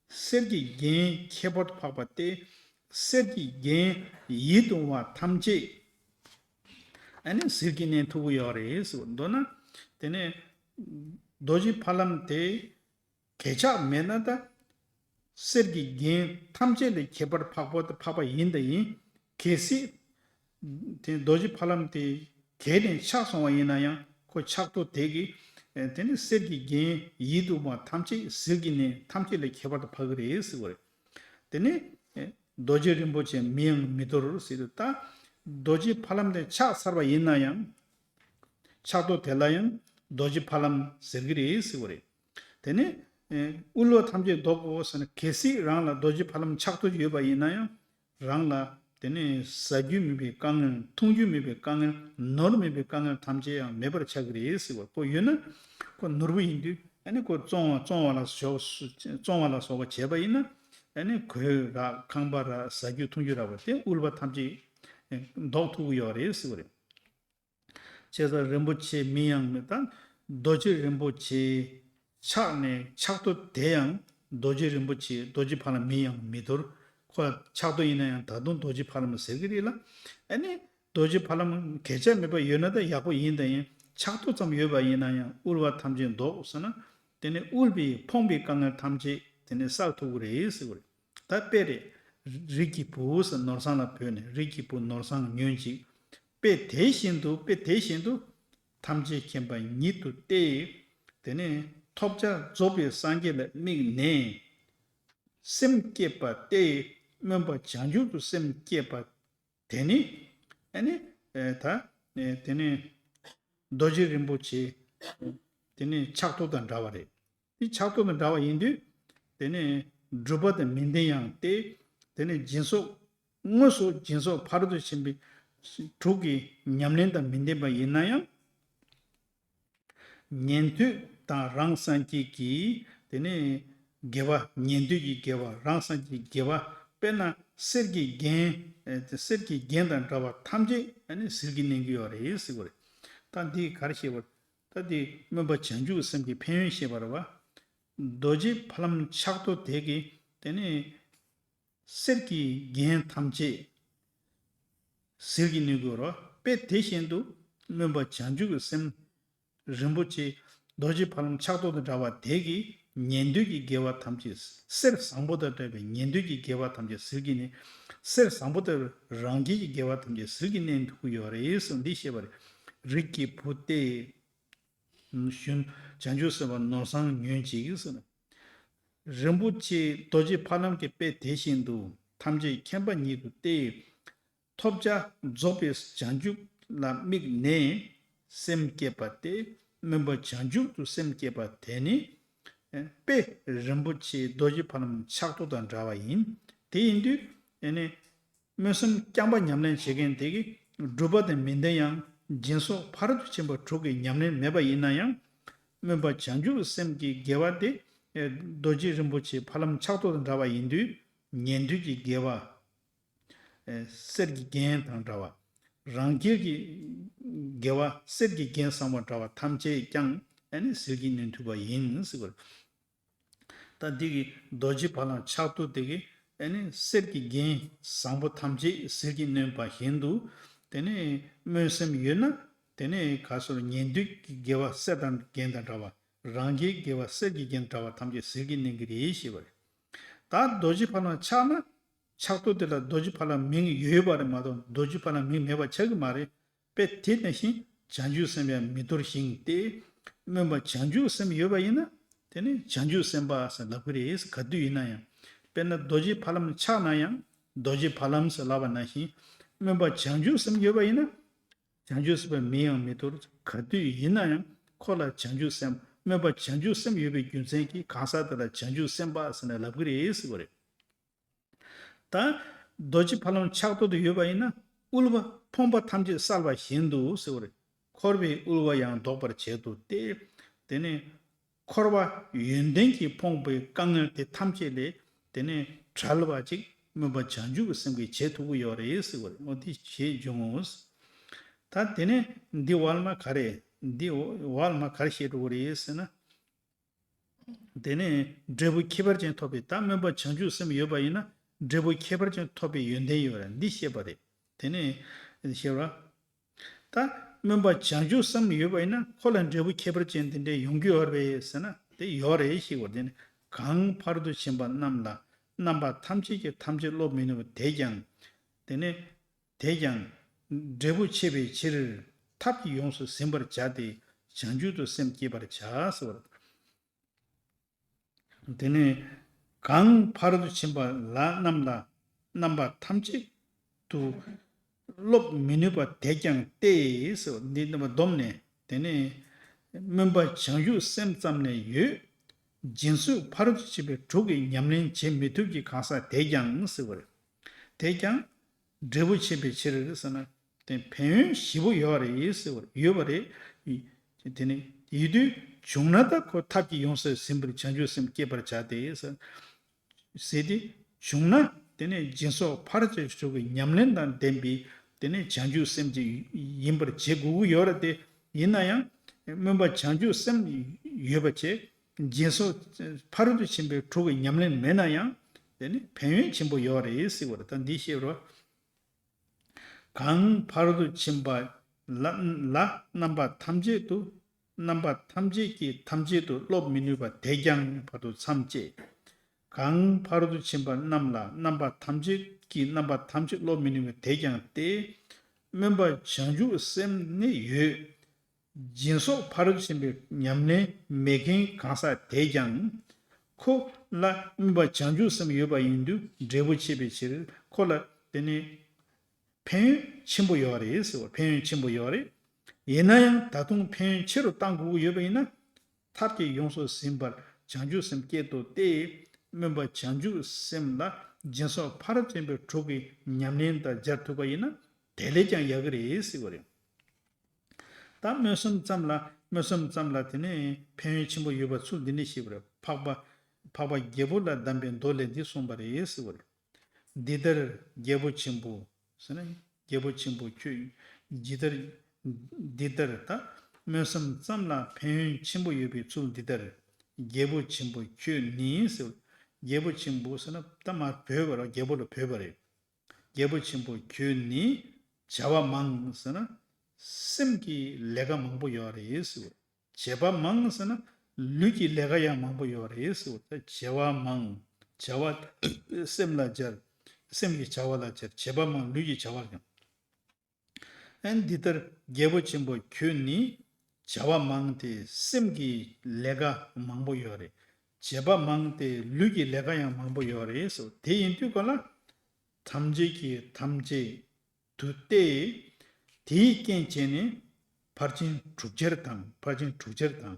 གསེར་གྱི་རྒྱན་ཁྱད་པར་དུ་འཕགས་པ་སྟེ། གསེར་གྱི་རྒྱན་ཡིད་དུ་འོང་བ་ཐམས་ཅད་ཨ་ནི་ཟིལ་གྱིས་མནན་ཐུབ་ཀྱི་ཡོད་རེད་ཟེར། མདོར་ན་དེ་ནས་རྡོ་རྗེ་ཕ་ལམ་དེ། གས་ཆག་མེད་ན་ད། གསེར་གྱི་རྒྱན་ཐམས་ཅད་ལས་ཁྱད་པར་འཕགས་པ་དང་འཕགས་པ་ཡིན་དང་ཡིན། གལ་སྲིད། དེ་རྡོ་རྗེ་ཕ་ལམ་དེ་གས་ནས་ཆག་སོང་བ་ཡིན་ན་ཡང་། ཁོ་ཆག་ཐོག་དེ་གིས། དེ་ནི་གསེར་གྱི་རྒྱན་ཡིད་དུ་འོང་བ་ཐམས་ཅད་ཟིལ་གྱིས་ནི་ཐམས་ཅད་ལས་ཁྱད་པར་དུ་འཕགས་ཀྱི་རེད་ཟེར་བ་རེད། དེ་ནི། རྡོ་རྗེ་རིན་པོ་ཆེ་མིང་ཡང་མི་འདོར་ཟེར་དུས། ད་རྡོ་རྗེ་ཕ་ལམ་དེ་ཆགས་ཚར་བ་ཡིན་ན་ཡང་། ཆགས་རྟོག་དེ་ལ་ཡང་རྡོ་རྗེ་ཕ་ལམ་ཟེར་གྱི་རེད་ཟེར་བ་རེད། དེ་ནས་ཨེ་དབུལ་བ་ཐམས་ཅད་བཟློག་གོ་ཟེར་ན། གལ་སྲིད་རང་ལ་རྡོ་རྗེ་ཕ་ལམ་ཆགས་རྟོག་ཡོད་པ་ཡིན་ན་ཡང་། རང་ལ་དེ་ནས་ཟ་རྒྱུ་མེད་པའི་དཀའ་ངལ། འཐུང་རྒྱུ་མེད་པའི་དཀའ་ངལ། ནོར་མེད་པའི་དཀའ་ངལ་ཐམས་ཅད་ཡང་མེད་པར་ཆགས་ཀྱི་རེད་ཟེར་བ། ཁོ་ཡོད་ན་ཁོ་ནོར་བུ་ཡིན་དུས། ཨ་ནི་ཁོ་བཙོང་བ་བཙོང་བ་ལ་ཞོག་བཙོང་བ་ལ་སོགས་པ་བྱས་པ་ཡིན་ན། ཨ་ནི་གོས་ར་ཁང་པ་ར་ཟ་རྒྱུ་འཐུང་རྒྱུ་ར་བ་དེ་དབུལ་བ་ཐམས་ཅད་ཨེ་བཟློག་ཐུབ་ཀྱི་ཡོད་རེད་ཟེར་བ་རེད། བྱས་ཙང་རིན་པོ་ཆེ་མིང་ཡང་མི་དང་། རྡོ་རྗེ་རིན་པོ་ཆེ་ཆགས་ནས་ཆགས་རྟོག་དེ་ཡང་རྡོ་རྗེ་རིན་པོ་ཆེ། རྡོ་རྗེ་ཕ་ལམ་མིང་ཡང་མི་འདོར། ཁོ་ལ་ཆགས་རྟོག་ཡིན་ན་ཡང་ད་དུང་རྡོ་རྗེ་ཕ་ལམ་ཟེར་གྱི་རེད་ལ། ཨ་ནི་རྡོ་རྗེ་ཕ་ལམ་གས་ཆག་མེད་པ་ཡོད་ན་ད་ཡག་པོ་ཡིན། ད་ཡིན་ཆགས་རྟོག་ཙམ་ཡོད་པ་ཡིན་ན་ཡང་དབུལ་བ་ཐམས་ཅད་བཟློག་ཟེར་ན། དེ་ནས་དབུལ་བའི་ཕོངས་པའི་དཀའ་ངལ་ཐམས་ཅད་དེ་ནས་བསལ་ཐུབ་ཀྱི་རེད་ཟེར་བ་རེད། ད་དཔེ་རེད། རིགས་ཀྱི་བུ་ཟེར་ནོར་བཟང་ལ་བོས་ནས། རིགས་ཀྱི་བུ་ནོར་བཟང་ཉོན་ཅིག། དཔེ་དེ་བཞིན་དུ། དཔེ་དེ་བཞིན་དུ། ཐམས་ཅད་མཁྱེན་པ་ཉིད་དུ་སྟེ། དེ་ནས་ཐོབ་བྱ་རྫོགས་པའི་སངས་རྒྱས་ལ་དམིགས་ནས་སེམས་བསྐྱེད་པ་སྟེ། སྨོན་པ་བྱང་ཆུབ་ཏུ་སེམས་བསྐྱེད་པ་དེ་ནི། ཨ་ནི་ཨེ་ད་ཨེ་དེ་ནི་རྡོ་རྗེ་རིན་པོ་ཆེ་དེ་ནི་ཆགས་རྟོག་དང་འདྲ་བ་རེད། དེ་ཆགས་རྟོག་དང་འདྲ་བ་ཡིན་དུས། དེ་ནི་སྒྲུབ་པ་དང་མི་ལྡན་ཡང་སྟེ། དེ་ནི་སྦྱིན་སོགས། དངོས་སུ་སྦྱིན་སོགས་ཕ་རོལ་ཏུ་ཕྱིན་པའི་དྲུག་གི་ཉམས་ལེན་དང་མི་ལྡན་པ་ཡིན་ན་ཡང་། ཉན་ཐོས་དང་རང་སངས་རྒྱས་ཀྱི་དེ་ནས་དགེ་བ། ཉན་ཐོས་ཀྱི་དགེ་བ། རང་སངས་རྒྱས་ཀྱི་དགེ་བ། དཔེར་ན་གསེར་གྱི་རྒྱན། ཨེ་གསེར་གྱི་རྒྱན་དང་འདྲ་བ་ཐམས་ཅད་ཨ་ནི་ཟིལ་གྱིས་གནོན་གྱི་ཡོད་རེད་ཟེར་བ་རེད། ད་འདི་ག་རེ་བཤད་པ། ད་འདི་སྨོན་པ་བྱང་ཆུབ་སེམས་ཀྱི་ཕན་ཡོན་བཤད་པ་རེད་བ། རྡོ་རྗེ་ཕ་ལམ་ཆགས་རྟོག་དེ་གིས་དེ་ནས་གསེར་གྱི་རྒྱན་ཐམས་ཅད་ཟིལ་གྱིས་གནོན་གྱི་ཡོད་རེད། དཔེ་དེ་བཞིན་དུ་སྨོན་པ་བྱང་ཆུབ་ཀྱི་སེམས་རིན་པོ་ཆེ། རྡོ་རྗེ་ཕ་ལམ་ཆགས་རྟོག་དང་འདྲ་བ་དེ་གིས་ཉན་ཐོས་ཀྱི་དགེ་བ་ཐམས་ཅད། གསེར་བཟང་པོ་དང་འདྲ་བའི་ཉན་ཐོས་ཀྱི་དགེ་བ་ཐམས་ཅད་ཟིལ་གྱིས་གནོན། གསེར་བཟང་པོ་དང་རང་རྒྱལ་གྱི་དགེ་བ་ཐམས་ཅད་ཟིལ་གྱིས་གནོན་ཐུབ་ཀྱི་ཡོད་རེད་ཟེར་འདི་བཤད་པ་རེད། རིགས་ཀྱི་བུ་སྟེ། ཞུན། བྱང་ཆུབ་སེམས་དཔའ་ནོར་བཟང་ཉོན་ཅིག་ཟེར་ན། རིན་པོ་ཆེ་རྡོ་རྗེ་ཕ་ལམ་གྱི་དཔེ་དེ་བཞིན་དུ། ཐམས་ཅད་མཁྱེན་པ་ཉིད་དུ་སྟེ། ཐོབ་བྱ་རྫོགས་པའི་བྱང་ཆུབ་ལ་དམིགས་ནས་སེམས་བསྐྱེད་པ་སྟེ། སྨོན་པ་བྱང་ཆུབ་ཏུ་སེམས་བསྐྱེད་པ་དེ་ནི། དཔེ་རིན་པོ་ཆེ་རྡོ་རྗེ་ཕ་ལམ་ཆགས་རྟོག་དང་འདྲ་བ་ཡིན། དེ་ཡིན་དུས་ཨེ་ནི། སྨོན་སེམས་རྐྱང་པ་ཉམས་ལེན་བྱེད་མཁན་དེ་གིས་སྒྲུབ་པ་དང་མི་ལྡན་ཡང་། སྦྱིན་སོགས་ཕ་རོལ་ཏུ་ཕྱིན་པ་དྲུག་གི་ཉམས་ལེན་མེད་པ་ཡིན་ན་ཡང་། སྨོན་པ་བྱང་ཆུབ་སེམས་ཀྱི་དགེ་བ་དེ་རྡོ་རྗེ་རིན་པོ་ཆེ་ཕ་ལམ་ཆགས་རྟོག་དང་འདྲ་བ་ཡིན་དུས། ཉན་ཐོས་ཀྱི་དགེ་བ། གསེར་གྱི་རྒྱན་དང་འདྲ་བ། རང་རྒྱལ་གྱི་དགེ་བ། གསེར་གྱི་རྒྱན་བཟང་པོ་འདྲ་བ་ཐམས་ཅད་ཀྱང་ཨ་ནི་ཟིལ་གྱིས་གནོན་ཐུབ་པ་ཡིན་ཟེར་བ་རེད། ད་འདི་གི་རྡོ་རྗེ་ཕ་ལམ་ཆགས་རྟོག་དེ་གིས་ཨ་ནི་གསེར་གྱི་རྒྱན་བཟང་པོ་ཐམས་ཅད་ཟིལ་གྱིས་གནོན་པ་བཞིན་དུ། དེ་ནས་སྨོན་སེམས་ཡོད་ན། དེ་ནས་ག་སོར་ཉན་ཐོས་ཀྱི་དགེ་བ་གསེར་དང་རྒྱན་དང་འདྲ་བ། རང་རྒྱལ་དགེ་བ་གསེར་གྱི་རྒྱན་འདྲ་བ་ཐམས་ཅད་ཟིལ་གྱིས་གནོན་གྱི་རེད་ཞེས་པ་རེད། ད་རྡོ་རྗེ་ཕ་ལམ་ཆགས་ན། ཆགས་རྟོག་དེ་ལ་རྡོ་རྗེ་ཕ་ལམ་མིང་ཡོད་པ་རེད་མ་གཏོགས་རྡོ་རྗེ་ཕ་ལམ་མིང་མེད་པ་ཆགས་ཀྱི་མ་རེད། དཔེ་དེ་ནང་བཞིན་བྱང་ཆུབ་སེམས་ཡང་མི་འདོར་ཞིང་སྟེ། སྨོན་པ་བྱང་ཆུབ་སེམས་ཡོད་པ་ཡིན་ན། དེ་ནི་བྱང་ཆུབ་སེམས་དཔའ་ཟེར་ལབ་ཀྱི་རེད། ག་དུས་ཡིན་ན་ཡང་། དཔེར་ན་རྡོ་རྗེ་ཕ་ལམ་ཆགས་ན་ཡང་རྡོ་རྗེ་ཕ་ལམ་ཟེར་ལབ་པ་ནང་བཞིན། སྨོན་པ་བྱང་ཆུབ་སེམས་ཡོད་པ་ཡིན་ན། བྱང་ཆུབ་སེམས་དཔའི་མིང་ཡང་མི་འདོར། ག་དུས་ཡིན་ན་ཡང་ཁོ་ལ་བྱང་ཆུབ་སེམས། སྨོན་པ་བྱང་ཆུབ་སེམས་ཡོད་པའི་རྒྱུ་མཚན་གྱིས་གང་ཟག་དེ་ལ་བྱང་ཆུབ་སེམས་དཔའ་ཟེར་ནས་ལབ་ཀྱི་རེད་ཟེར་བ་རེད། ད་རྡོ་རྗེ་ཕ་ལམ་ཆགས་རྟོག་ཏུ་ཡོད་པ་ཡིན་ན། དབུལ་བ་ཕོངས་པ་ཐམས་ཅད་བསལ་བ་བཞིན་དུ་ཟེར་བ་རེད། འཁོར་བའི་དབུལ་བ་ཡང་ལྡོག་པར་བྱེད་དོ་སྟེ། དེ་ནས་འཁོར་བ་ཡོན་ཏན་གྱིས་ཕོངས་པའི་དཀའ་ངལ་དེ་ཐམས་ཅད་ལས་དེ་ནས་བྲལ་བ་ཅིག་སྨོན་པ་བྱང་ཆུབ་ཀྱི་སེམས་ཀྱིས་བྱེད་ཐུབ་ཀྱི་ཡོད་རེད་ཟེར་བ་རེད། འོ་དེ་བྱེད་འཇུག་ངོ་། ད་དེ་ནས་འདི་བར་མ་ག་རེ། འདི་བར་མ་ག་རེ་བཤད་འགྲོ་གི་རེད་ཟེར་ན། དེ་ནས་འབྲས་བུ་ཁྱད་པར་ཅན་ཐོབ་པའི། ད་སྨོན་པ་བྱང་ཆུབ་སེམས་ཡོད་པ་ཡིན་ན་འབྲས་བུ་ཁྱད་པར་ཅན་ཐོབ་པའི་ཡོན་ཏན་ཡོད་རེད། འདི་བཤད་པ་རེད། དེ་ནས་ཤེས་པ། ད་སྨོན་པ་བྱང་ཆུབ་སེམས་ཡོད་པ་ཡིན་ན་ཁོ་ལ་འབྲས་བུ་ཁྱད་པར་ཅན་དེ་འདྲའི་ཡོང་གི་ཡོད་རེད་ཟེར་ན། དེ་ཡོད་རེད་ཞེས་པ། དེ་ནི་གང་ཕ་རོལ་ཏུ་ཕྱིན་པ་རྣམས་ལ་རྣམ་པ་ཐམས་ཅད་ཀྱིས་ཐམས་ཅད་སློབ་མི་ནུས་པ་དེས་ཀྱང་། དེ་ནི་དེས་ཀྱང་འབྲས་བུ་ཆེ་བའི་ཕྱིར་ཐབས་ཀྱིས་ཡོངས་སུ་ཟིན་པར་བྱ་སྟེ་བྱང་ཆུབ་ཏུ་སེམས་བསྐྱེད་པར་བྱ་ཟེར་བ། དེ་ནས་གང་ཕ་རོལ་ཏུ་ཕྱིན་པ་ལ་རྣམས་ལ་ རྣམ་པ་ཐམས་ཅད་དུ་སློབ་མི་ནུས་པ་དེས་ཀྱང་སྟེ། ཟེར་བ་འདི་རྣམ་པ་བསྡོམས་ནས། དེ་ནས་སྨོན་པ་བྱང་ཆུབ་སེམས་ཙམ་ལས་ཡོད། སྦྱིན་སོགས་ཕ་རོལ་ཏུ་ཕྱིན་པའི་དྲུག་གི་ཉམས་ལེན་བྱེད་མི་ཐུབ་ཀྱི་གང་ཟག་དེས་ཀྱང་ཟེར་བ་རེད། དེས་ཀྱང་འབྲས་བུ་ཆེན་པོའི་ཕྱིར་ཟེར་ན། དེ་ཕན་ཡོན་བཞི་པོ་ཡོད་རེད་ཟེར་བ་ཡོད་པ་རེད། དེ་ནི་ཡིད་དུ་བྱུང་ན་ད་ཁོ་ཐབས་ཀྱིས་ཡོངས་སུ་ཟིན་པར་བྱང་ཆུབ་སེམས་བསྐྱེད་པར་བྱ་སྟེ་ཟེར། ཟེར་ཏེ་བྱུང་ན། དེ་ནས་སྦྱིན་སོགས་ཕ་རོལ་ཏུ་ཕྱིན་གྱི་ཉམས་ལེན་དང་ལྡན་པའི་དེ་ནས་བྱང་ཆུབ་སེམས་ཅིག་ཡིན་པར་བྱེད་དགོས་ཀྱི་ཡོད་རེད་དེ། ཡིན་ན་ཡང་སྨོན་པ་བྱང་ཆུབ་སེམས་ཡོད་པ་བྱས། སྦྱིན་སོགས་ཕ་རོལ་ཏུ་ཕྱིན་པའི་དྲུག་གི་ཉམས་ལེན་མེད་ན་ཡང་དེ་ནི་ཕན་ཡོན་ཆེན་པོ་ཡོད་རེད་ཟེར་བ་རེད། ད་འདི་ཤེས་རོགས། གང་ཕ་རོལ་ཏུ་ཕྱིན་པ་ལ་ལ་རྣམ་པ་ཐམས་ཅད་དུ། རྣམ་པ་ཐམས་ཅད་ཀྱིས་ཐམས་ཅད་དུ་སློབ་མི་ནུས་པ་དེས་ཀྱང་བར་དུ་མཚམས་བཅད། གང་ཕ་རོལ་ཏུ་ཕྱིན་པ་རྣམས་ལ་རྣམ་པ་ཐམས་ཅད་ཀྱིས་རྣམ་པ་ཐམས་ཅད་སློབ་མི་ནུས་པ་དེས་ཀྱང་སྟེ། སྨོན་པ་བྱང་ཆུབ་སེམས་ནི་ཡོད། སྦྱིན་སོགས་ཕ་རོལ་ཏུ་ཕྱིན་པའི་ཉམས་ལེན་མེད་མཁན་གང་ཟག་དེས་ཀྱང་། ཁོ་ལ་སྨོན་པ་བྱང་ཆུབ་སེམས་ཡོད་པ་ཡིན་དུས་འབྲས་བུ་ཆེ་བའི་ཕྱིར། ཁོ་ལ་དེ་ནི་ཕན་ཡོན་ཆེན་པོ་ཡོད་རེད་ཟེར་བ། ཕན་ཡོན་ཆེན་པོ་ཡོད་རེད། ཡིན་ན་ཡང་ད་དུང་ཕན་ཡོན་ཆེ་རུ་གཏང་དགོས་ཀྱི་ཡོད་པ་ཡིན་ན། ཐབས་ཀྱིས་ཡོངས་སུ་ཟིན་པར་བྱང་ཆུབ་སེམས་བསྐྱེད་དོ་སྟེ། སྨོན་པ་བྱང་ཆུབ་སེམས་ལ་སྦྱིན་སོགས་ཕ་རོལ་ཏུ་ཕྱིན་པའི་དྲུག་གི་ཉམས་ལེན་དང་སྦྱར་ཐུབ་པ་ཡིན་ན། དེ་ལས་ཀྱང་ཡག་གི་རེད་ཟེར་བ་རེད། ད་སྨོན་སེམས་ཙམ་ལ། སྨོན་སེམས་ཙམ་ལ་དེ་ནས་ཕན་ཡོན་ཆེན་པོ་ཡོད་པ་ཚུལ་འདི་ནས་ཤེས་པ་རེད། འཕགས་པ། འཕགས་པ་རྒྱལ་པོ་ལ་གདམས་པའི་མདོ་ལས་འདི་གསུངས་པ་རེད་ཟེར་བ་རེད། འདི་ལྟར་རྒྱལ་པོ་ཆེན་པོ། ཟེར་ན། རྒྱལ་པོ་ཆེན་པོ་ཁྱོད། ཇི་ལྟར། འདི་ལྟར་ད། སྨོན་སེམས་ཙམ་ལ་ཕན་ཡོན་ཆེན་པོ་ཡོད་པའི་ཚུལ་འདི་ལྟར། རྒྱལ་པོ་ཆེན་པོ་ཁྱོད་ནི་ཟེར། རྒྱལ་པོ་ཆེན་པོ་ཟེར་ན་ད་མར་བོས་པ་རེད། རྒྱལ་པོ་ལ་བོས་པ་རེད། རྒྱལ་པོ་ཆེན་པོ་ཁྱོད་ནི་བྱ་བ་མང་ཟེར་ན། སེམས་ཀྱི་ལས་ཀ་མང་པོ་ཡོད་རེད་ཟེར། བྱེད་པ་མང་ཟེར་ན་ལུས་ཀྱི་ལས་ཀ་ཡང་མང་པོ་ཡོད་རེད་ཟེར། ད་བྱེད་པ་མང་། བྱ་བ་སེམས་ལ་སྦྱར། སེམས་ཀྱི་བྱ་བ་ལ་སྦྱར། བྱེད་པ་མང་ལུས་ཀྱི་བྱ་བ་ལ་སྦྱར། ཨན་འདི་ལྟར་རྒྱལ་པོ་ཆེན་པོ་ཁྱོད་ནི་བྱ་བ་མང་སྟེ་སེམས་ཀྱི་ལས་ཀ་མང་པོ་ཡོད་རེད། བྱེད་པ་མང་སྟེ་ལུས་ཀྱི་ལས་ཀ་ཡང་མང་པོ་ཡོད་རེད་ཟེར། དེ་ཡིན་དུས་ག་ལ་ཐམས་ཅད་ཀྱིས་ཐམས་ཅད་དུ་སྟེ། དེའི་རྐྱེན་བྱས་ནས་ཕར་ཕྱིན་དྲུག་ཅར་དང་། ཕར་ཕྱིན་དྲུག་ཅར་དང་།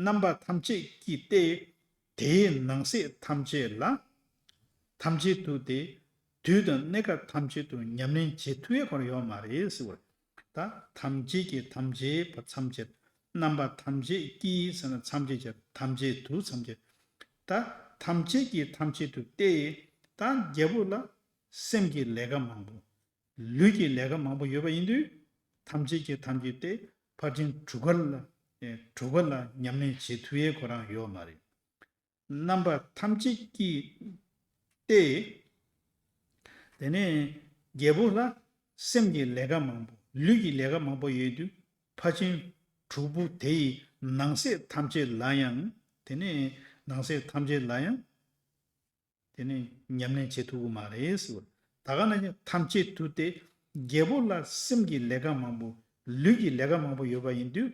རྣམ་པ་ཐམས་ཅད་ཀྱིས་སྟེ། དེའི་ནང་གསེས་ཐམས་ཅད་ལ། ཐམས་ཅད་དུ་སྟེ། དུས་དང་གནས་སྐབས་ཐམས་ཅད་དུ་ཉམས་ལེན་བྱེད་ཐུབ་ཡས་ཁོ་རང་ཡོད་མ་རེད་ཟེར་བ། ད་ཐམས་ཅད་ཀྱིས་ཐམས་ཅད་པ་ཐམས་ཅད། རྣམ་པ་ཐམས་ཅད་ཀྱིས་ཟེར་ན་ཐམས་ཅད་ཀྱི་ཐམས་ཅད་དུ་ཐམས་ཅད། ད་ཐམས་ཅད་ཀྱིས་ཐམས་ཅད་དུ་སྟེ། ད་རྒྱལ་པོ་ལ་སེམས་ཀྱི་ལས་ཀ་མང་པོ། ལུས་ཀྱི་ལས་ཀ་མང་པོ་ཡོད་པ་ཡིན་དུས། ཐམས་ཅད་ཀྱིས་ཐམས་ཅད་སྟེ། ཕར་ཕྱིན་དྲུག་ཀ་ལ། ཨེ། དྲུག་ཀ་ལ་ཉམས་ལེན་བྱེད་ཐུབ་ཡས་ཁོ་རང་ཡོད་མ་རེད། རྣམ་པ་ཐམས་ཅད་ཀྱིས་སྟེ། དེ་ནས་རྒྱལ་པོ་ལ་སེམས་ཀྱི་ལས་ཀ་མང་པོ། ལུས་ཀྱི་ལས་ཀ་མང་པོ་ཡོད་དུས། ཕར་ཕྱིན་དྲུག་པོ་དེ་ཡི་ནང་གསེས་ཐམས་ཅད་ལ་ཡང་། དེ་ནས་ནང་གསེས་ཐམས་ཅད་ལ་ཡང་། དེ་ནི་ཉམས་ལེན་བྱེད་ཐུབ་ཀྱི་མ་རེད་ཟེར། ད་ག་ནང་བཞིན་ཐམས་ཅད་དུ་སྟེ། རྒྱལ་པོ་ལ་སེམས་ཀྱི་ལས་ཀ་མང་པོ། ལུས་ཀྱི་ལས་ཀ་མང་པོ་ཡོད་པ་ཡིན་དུས།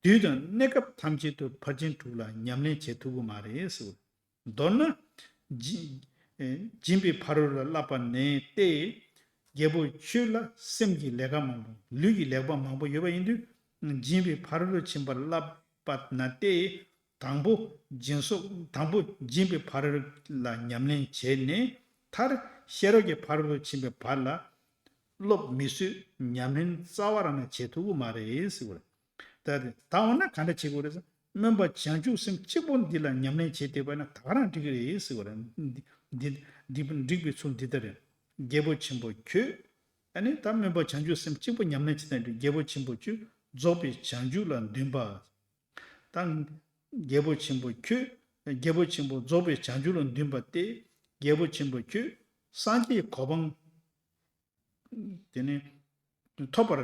དུས་དང་གནས་སྐབས་ཐམས་ཅད་དུ་ཕར་ཕྱིན་དྲུག་ལ་ཉམས་ལེན་བྱེད་ཐུབ་ཀྱི་མ་རེད་ཟེར། མདོར་ན། སྦྱིན། ཨེ། སྦྱིན་པའི་ཕ་རོལ་ལ་བསླབ་པ་ནས་ཏེ། རྒྱལ་པོ་ཁྱོད་ལ་སེམས་ཀྱི་ལས་ཀ་མང་པོ། ལུས་ཀྱི་ལས་ཀ་མང་པོ་ཡོད་པ་ཡིན་དུས། སྦྱིན་པའི་ཕ་རོལ་ཕྱིན་པར་བསླབ་པ་ན་ཏེ། དང་པོ་སྦྱིན་སོགས། དང་པོ་སྦྱིན་པའི་ཕ་རོལ་ལ་ཉམས་ལེན་བྱས་ནས། མཐར་ཤེས་རབ་ཀྱི་ཕ་རོལ་ཕྱིན་པའི་བར་ལ་སློབ་མི་བཟོད། ཉམས་ལེན་རྩ་བ་རང་ནས་བྱེད་ཐུབ་ཀྱི་མ་རེད་ཟེར་བ་རེད། ད་དེ་ད་འོ་ན་ག་འདྲ་བྱེད་དགོས་རེད་ཟེར། སྨོན་པ་བྱང་ཆུབ་སེམས་གཅིག་པོ་འདི་ལ་ཉམས་ལེན་བྱེད་བསྡད་པ་ན་ད་ག་རང་འགྲིག་གི་རེད་ཟེར་བ་རེད། འདི་འདི་འདི་འགྲིག་པའི་ཚུལ་འདི་ལྟར་རེད། རྒྱལ་པོ་ཆེན་པོ་ཁྱོད། ཨ་ནི་ད་སྨོན་པ་བྱང་ཆུབ་སེམས་གཅིག་པོ་ཉམས་ལེན་བྱེད་ན་འགྲིག་རྒྱལ་པོ་ཆེན་པོ་ཁྱོད་རྫོགས་པའི་བྱང་ཆུབ་ལ་འདུན་པ། ད་རྒྱལ་པོ་ཆེན་པོ་ཁྱོད། རྒྱལ་པོ་ཆེན་པོ་རྫོགས་པའི་བྱང་ཆུབ་ལ་འདུན་པ་སྟེ། རྒྱལ་པོ་ཆེན་པོ་ཁྱོད་སངས་རྒྱས་གོ་འཕང་དེ་ནི་ཐོབ་པར་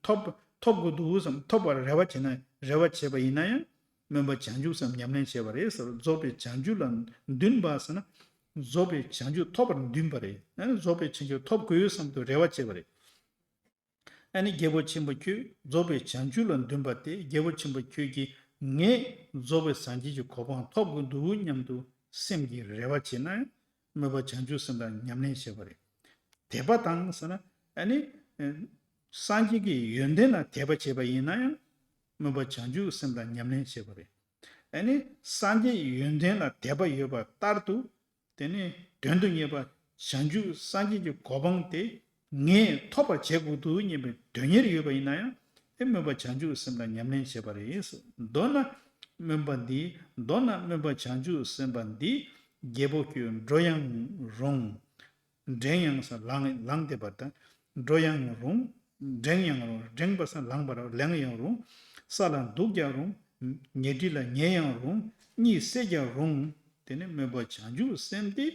ཐོབ་ཐོབ་དགོས་འདུག་བསམ། ཐོབ་པར་རེ་བ་བྱེད་ན། རེ་བ་བྱས་པ་ཡིན་ན་ཡང་། སྨོན་པ་བྱང་ཆུབ་སེམས་ཉམས་ལེན་བྱས་པ་རེད་ཟེར། རྫོགས་པའི་བྱང་ཆུབ་ལ་འདུན་པ་ཟེར་ན། རྫོགས་པའི་བྱང་ཆུབ་ཐོབ་པར་འདུན་པ་རེད། ཨ་ནི་རྫོགས་པའི་བྱང་ཆུབ་ཐོབ་དགོས་བསམ་དུ་རེ་བ་བྱས་པ་རེད། ཨ་ནི་རྒྱལ་པོ་ཆེན་པོ་ཁྱོད་རྫོགས་པའི་བྱང་ཆུབ་ལ་འདུན་པ་སྟེ། རྒྱལ་པོ་ཆེན་པོ་ཁྱོད་ཀྱིས་ངས་རྫོགས་པའི་སངས་རྒྱས་ཀྱི་གོ་འཕང་ཐོབ་དགོས་འདུག་སྙམ་དུ་སེམས་ཀྱིས་རེ་བ་བྱེད་ན། སྨོན་པ་བྱང་ཆུབ་སེམས་དང་ཉམས་ལེན་བྱེད་པ་རེད། དད་པ་དང་ཟེར་ན་ཨ་ནི་སངས་རྒྱས་ཀྱི་ཡོན་ཏན་ལ་དད་པ་བྱེད་པ་ཡིན་ན་ཡང་སྨོན་པ་བྱང་ཆུབ་སེམས་དང་ཉམས་ལེན་བྱེད་པ་རེད། ཨ་ནི་སངས་རྒྱས་ཡོན་ཏན་ལ་དད་པ་ཡོད་པ་ལྟར་དུ། དེ་ནས་དོན་དུ་གཉེར་བ་བྱང་ཆུབ་སངས་རྒྱས་ཀྱི་གོ་འཕང་དེ་ངས་ཐོབ་པར་བྱེད་དགོས་འདུག་སྙམ་པའི་དོན་གཉེར་ཡོད་པ་ཡིན་ན་ཡང་དེ་སྨོན་པ་བྱང་ཆུབ་སེམས་དང་ཉམས་ལེན་བྱེད་པ་རེད། མདོར་ན་སྨོན་པ་འདི་མདོར་ན་སྨོན་པ་བྱང་ཆུབ་སེམས་དཔའ་འདི། རྒྱལ་པོ་ཁྱོད་འགྲོ་ཡང་རུང་། འགྲེང་ཡང་ས་ལངས་ལངས་བསྡད་པ་དང་། འགྲོ་ཡང་རུང་། འགྲེང་ཡང་རུང་། འགྲེང་བ་ས་ལངས་པ་ར་ལེང་ཡང་རུང་། ས་ལ་འདུག་ཀྱང་རུང་། ཉལ་ཁྲི་ལ་ཉལ་ཡང་རུང་། གཉིད་སད་ཀྱང་རུང་། དེ་ནི་སྨོན་པ་བྱང་ཆུབ་སེམས་དེ་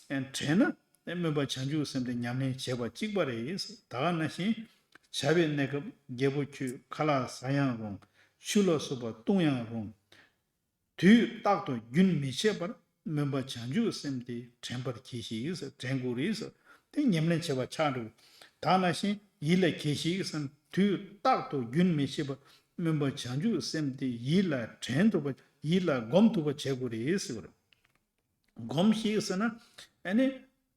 དྲན་ན་སྨོན་པ་བྱང་ཆུབ་སེམས་དེ་ཉམས་ལེན་བྱེད་པ་གཅིག་པ་རེད། ད་ག་ནང་བཞིན་བྱ་བའི་གནས་སྐབས་རྒྱལ་པོ་ཁྱོད་ཁ་ལག་ཟ་ཡང་རུང་། ཆུ་ལ་སོགས་པ་བཏུང་ཡང་རུང་། དུས་རྟག་ཏུ་རྒྱུན་མི་འཆད་པར་སྨོན་པ་བྱང་ཆུབ་སེམས་དེ་དྲན་པར་གྱིས་ཤིག་ཟེར། དྲན་དགོས་རེད་ཟེར། དེ་ཉམས་ལེན་བྱེད་པ་ཆགས་འགྲོ། ད་ནང་བཞིན་ཡིད་ལ་གྱིས་ཤིག་ཟེར། དུས་རྟག་ཏུ་རྒྱུན་མི་འཆད་པར་སྨོན་པ་བྱང་ཆུབ་སེམས་དེ་ཡིད་ལ་དྲན་ཐུབ་པ་ཡིད་ལ་སྒོམ་ཐུབ་པ་བྱེད་དགོས་རེད་ཟེར་བ་རེད། སྒོམས་ཤིག་ཟེར་ན། ཨ་ནི།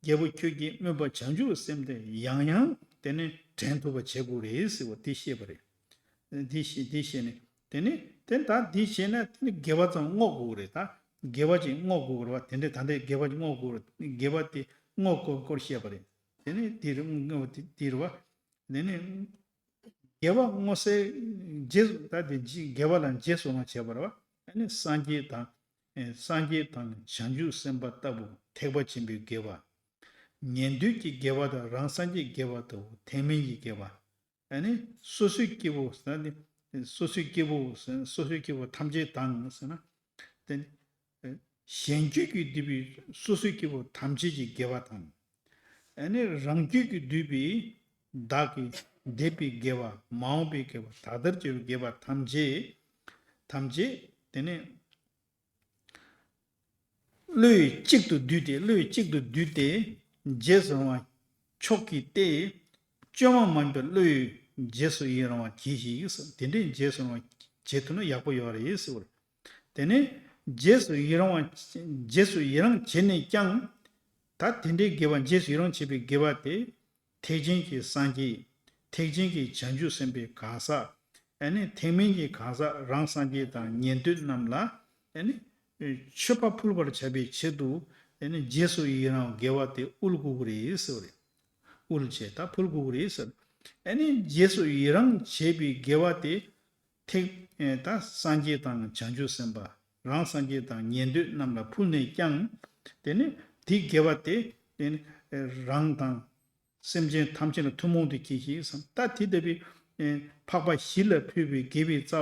རྒྱལ་པོ་ཁྱོད་ཀྱིས་སྨོན་པ་བྱང་ཆུབ་སེམས་དེ་ཡང་ཡང་དེ་ནི་དྲན་ཐུབ་པ་བྱེད་དགོས་རེད་ཟེར་བ་དེ་བཤད་པ་རེད། འདི་ཤེས་འདི་ཤེས་ནས་དེ་ནི་དེ་ད་འདི་ཤེས་ན་དེ་ནི་དགེ་བ་ཙམ་བསྔོ་དགོས་རེད། ད་དགེ་བ་ཅིག་བསྔོ་དགོས་རེད་བ། དེ་འདྲས་ད་འདྲས་དགེ་བ་ཅིག་བསྔོ་དགོས་རེད། དགེ་བ་དེ་བསྔོ་དགོས་སྐོར་བཤད་པ་རེད། དེ་ནི་དེ་རེད་བསྔོ་བ་དེ་དེ་རེད་བ། དེ་ནི་དགེ་བ་བསྔོ་སའི་རྗེས་སུ་ད་དེ་རྗེས་དགེ་བ་ལ་རྗེས་སུ་བསྔོ་བྱས་པ་རེད་བ། ཨ་ནི་སངས་རྒྱས་དང་། ཨེ། སངས་རྒྱས་དང་བྱང་ཆུབ་སེམས་དཔའ་ལྟ་བུ་ཐེག་པ་ཆེན་པོའི་དགེ་བ། ཉན་ཐོས་ཀྱི་དགེ་བ་དང་རང་སངས་རྒྱས་དགེ་བ་ལྟ་བུ་ཐེག་དམན་གྱི་དགེ་བ། ཨ་ནི་སོ་སོའི་སྐྱེ་བོ་ཟེར་ན་ནི་སོ་སོའི་སྐྱེ་བོ་ཟེར་སོ་སོའི་སྐྱེ་བོ་ཐམས་ཅད་དང་ཟེར་ན། དེ་ནི་གཞན་རྒྱུད་ཀྱིས་བསྡུས་པའི་སོ་སོའི་སྐྱེ་བོ་ཐམས་ཅད་ཀྱི་དགེ་བ་དང་། ཨ་ནི་རང་རྒྱུད་ཀྱིས་བསྡུས་པའི་བདག་གི་འདས་པའི་དགེ་བ། མ་འོངས་པའི་དགེ་བ། ད་ལྟར་བྱེད་པའི་དགེ་བ་ཐམས་ཅད། ཐམས་ཅད་དེ་ནི་བློས་གཅིག་ཏུ་བསྡུས་ཏེ་བློས་གཅིག་ཏུ་བསྡུས་ཏེ་རྗེས་སུ་རུང་བ་མཆོག་གི་སྟེ། བཅོས་མ་མ་ཡིན་པའི་བློས་རྗེས་སུ་ཡི་རང་བ་གྱིས་ཤིག་ཟེར། དེ་འདྲའི་རྗེས་སུ་རུང་བ་བྱེད་ཐུབ་ན་ཡག་པོ་ཡོད་རེད་ཟེར་བ་རེད། དེ་ནས་རྗེས་སུ་ཡི་རང་བ། རྗེས་སུ་ཡི་རང་བྱས་ནས་ཀྱང་། ད་དེ་འདྲའི་དགེ་བ་རྗེས་སུ་ཡི་རང་བྱེད་པའི་དགེ་བ་དེ། ཐེག་ཆེན་གྱི་སངས་རྒྱས། ཐེག་ཆེན་གྱི་བྱང་ཆུབ་སེམས་དཔའི་གང་ཟག་ཨ་ནི་ཐེག་དམན་གྱི་གང་ཟག་རང་སངས་རྒྱས་དང་ཉན་ཐོས་རྣམས་ལ་ཨ་ནི་མཆོད་པ་ཕུལ་བར་བྱ་བའི་ཆེད་དུ་ཨ་ནི་རྗེས་སུ་ཡི་རང་དགེ་བ་དེ་དབུལ་དགོས་ཀྱི་རེད་ཟེར་བ་རེད། དབུལ་བྱས་ད་ཕུལ་དགོས་ཀྱི་རེད་ཟེར། ཨ་ནི་རྗེས་སུ་ཡི་རང་བྱེད་པའི་དགེ་བ་དེ། ཐེག་ད་སངས་རྒྱས་དང་བྱང་ཆུབ་སེམས་དཔའ། རང་སངས་རྒྱས་དང་ཉན་ཐོས་རྣམས་ལ་ཕུལ་ནས་ཀྱང་། དེ་ནི་དེའི་དགེ་བ་དེ། དེ་ནི་རང་དང་སེམས་ཅན་ཐམས་ཅད་ལ་ཐུན་མོང་དུ་གྱིས་ཤིག་ཟེར། ད་དེ་ལྟ་བུའི་འཕགས་པ་བཞི་ལ་ཕུལ་བའི་དགེ་བའི་རྩ་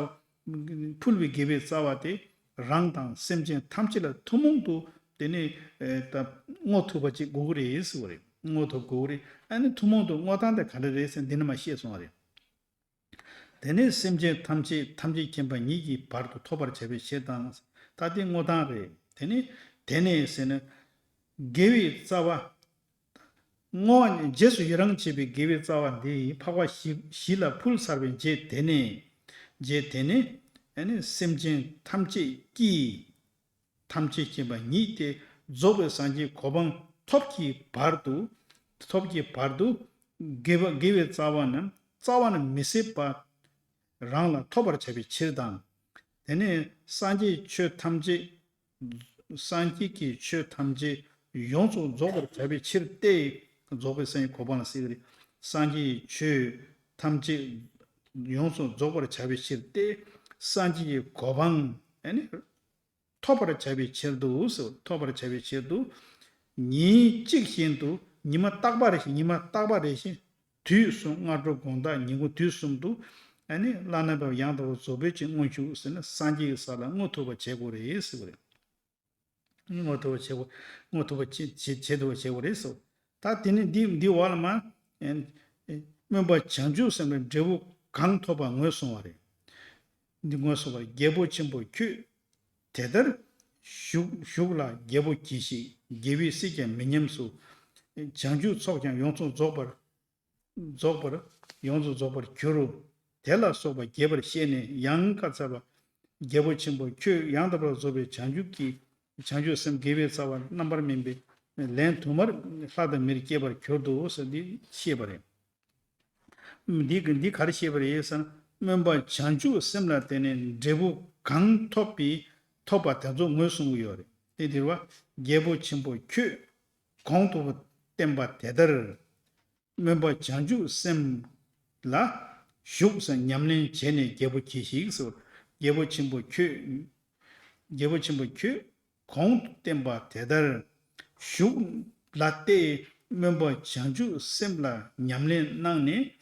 བ། ཕུལ་བའི་དགེ་བའི་རྩ་བ་དེ་རང་དང་སེམས་ཅན་ཐམས་ཅད་ལ་ཐུན་མོང་དུ་དེ་ནི་ད་བསྔོ་ཐུབ་པ་ཅིག་དགོས་ཀྱི་རེད་ཟེར་བ་རེད། བསྔོ་ཐུབ་དགོས་ཀྱི་རེད། ཨ་ནི་ཐུན་མོང་དུ་བསྔོ་སྟངས་དེ་ག་འདྲ་རེད་ཟེར་འདི་ནས་མར་བཤད་སོང་བ་རེད། དེ་ནས་སེམས་ཅན་ཐམས་ཅད་ཐམས་ཅད་མཁྱེན་པ་ཉིད་ཀྱི་བར་དུ་ཐོབ་པར་བྱ་བའི་ཕྱིར་དང་། ད་དེ་བསྔོ་སྟངས་རེད། དེ་ནས་དེ་ནས་ཟེར་ན། དགེ་བའི་རྩ་བ། བསྔོ་བ་ནི་རྗེས་སུ་ཡི་རང་བྱེད་པའི་དགེ་བའི་རྩ་བ་འདི་འཕགས་པ་བཞི་བཞི་ལ་ཕུལ་ཚར་བའི་རྗེས་དེ་ནས། རྗེས་དེ་ནས་ཨ་ནི་སེམས་ཅན་ཐམས་ཅད་ཀྱིས། ཐམས་ཅད་མཁྱེན་པ་ཉིད་དེ་རྫོགས་པའི་སངས་རྒྱས་གོ་འཕང་ཐོབ་ཀྱི་བར་དུ། ཐོབ་ཀྱི་བར་དུ། དགེ་བ་དགེ་བའི་རྩ་བ་རྣམས་རྩ་བ་ནས་མི་ཟད་པ་རང་ལ་ཐོབ་པར་བྱ་བའི་ཕྱིར་དང་། དེ་ནས་སངས་རྒྱས་ཆོས་ཐམས་ཅད། སངས་རྒྱས་ཀྱི་ཆོས་ཐམས་ཅད་ཡོངས་སུ་རྫོགས་པར་བྱ་བའི་ཕྱིར་ཏེ། རྫོགས་པའི་སངས་རྒྱས་གོ་འཕང་ལ་ཟེར་གྱི་རེད། སངས་རྒྱས་ཀྱི་ཆོས་ཐམས་ཅད་ཡོངས་སུ་རྫོགས་པར་བྱ་བའི་ཕྱིར་ཏེ། སངས་རྒྱས་ཀྱི་གོ་འཕང་ཨ་ནི། ཐོབ་པར་བྱ་བའི་ཕྱིར་དུ་ཟེར། ཐོབ་པར་བྱ་བའི་ཕྱིར་དུ། ཉིན་གཅིག་བཞིན་དུ་ཉི་མ་རྟག་པ་རེ་བཞིན་ཉི་མ་རྟག་པ་རེ་བཞིན་དུས་གསུམ་སྔ་དྲོ་དགོང་དག་ཉིན་གུང་དུས་གསུམ་དུ། ཨ་ནི་བླ་ན་མེད་པ་ཡང་དག་པར་རྫོགས་པའི་ཕྱིར་བསྔོ་བཅུག་ཟེར་ན་སངས་རྒྱས་ཀྱི་ས་ལ་བསྔོ་ཐུབ་པ་བྱེད་དགོས་རེད་ཟེར་བ་རེད། བསྔོ་ཐུབ་པ་བྱེད་དགོས། བསྔོ་ཐུབ་པ་བྱེད་བྱེད་བྱེད་ཐུབ་པ་བྱེད་དགོས་རེད་ཟེར། ད་དེ་ནི་འདི་འདི་འོག་ལ་མ། ཨེ། ཨེ། སྨོན་པ་བྱང་ཆུབ་སེམས་དཔའི་འབྲས་བུ་གང་ཐོབ་པ་ངོས་བཟུང་བ་རེད། འདི་ངོས་བཟུང་བར་རྒྱལ་པོ་ཆེན་པོ་ཁྱོད། དེ་ལྟར་བཞུགས་བཞུགས་ལ་རྒྱལ་པོ་གྱིས་ཤིག། རྒྱལ་བའི་སྲིད་ཀྱང་མི་ཉམས་སུ། བྱང་ཆུབ་ཚོགས་ཀྱང་ཡོངས་སུ་རྫོགས་པར། རྫོགས་པར། ཡོངས་སུ་རྫོགས་པར་འགྱུར་རོ། དེ་ལ་སོགས་པ་རྒྱས་པར་བཤད་ནས་ཡང་བཀའ་སྩལ་པ། རྒྱལ་པོ་ཆེན་པོ་ཁྱོད་ཡང་དག་པར་རྫོགས་པའི་བྱང་ཆུབ་ཀྱི། བྱང་ཆུབ་སེམས་དགེ་བའི་རྩ་བ་རྣམ་པར་སྨིན་པའི་ ལན་དུ་མར་ལྷ་དང་མིར་སྐྱེས་པར་གྱུར་ཏོ་ཟེར་འདི་བཤད་པ་རེད། འདི་གི་འདི་ག་རེ་བཤད་པ་རེད་ཟེར་ན། སྨོན་པ་བྱང་ཆུབ་སེམས་ལ་བརྟེན་ནས་འབྲས་བུ་གང་ཐོབ་པའི་ཐོབ་པ་དེ་ཚོ་ངོས་བཟུང་གི་ཡོད་རེད། དེ་དེར་བ་རྒྱལ་པོ་ཆེན་པོ་ཁྱོད་གོང་དུ་བསྟན་པ་དེ་ལྟར། སྨོན་པ་བྱང་ཆུབ་སེམས་ལ་ཞུགས་ཟེར། ཉམས་ལེན་བྱས་ནས་རྒྱལ་པོ་གྱིས་ཤིག་ཟེར། རྒྱལ་པོ་ཆེན་པོ་ཁྱོད། རྒྱལ་པོ་ཆེན་པོ་ཁྱོད་གོང་དུ་བསྟན་པ་དེ་ལྟར་ཞུགས་ལ་སྟེ། སྨོན་པ་བྱང་ཆུབ་སེམས་ལ་ཉམས་ལེན་གནང་ནས་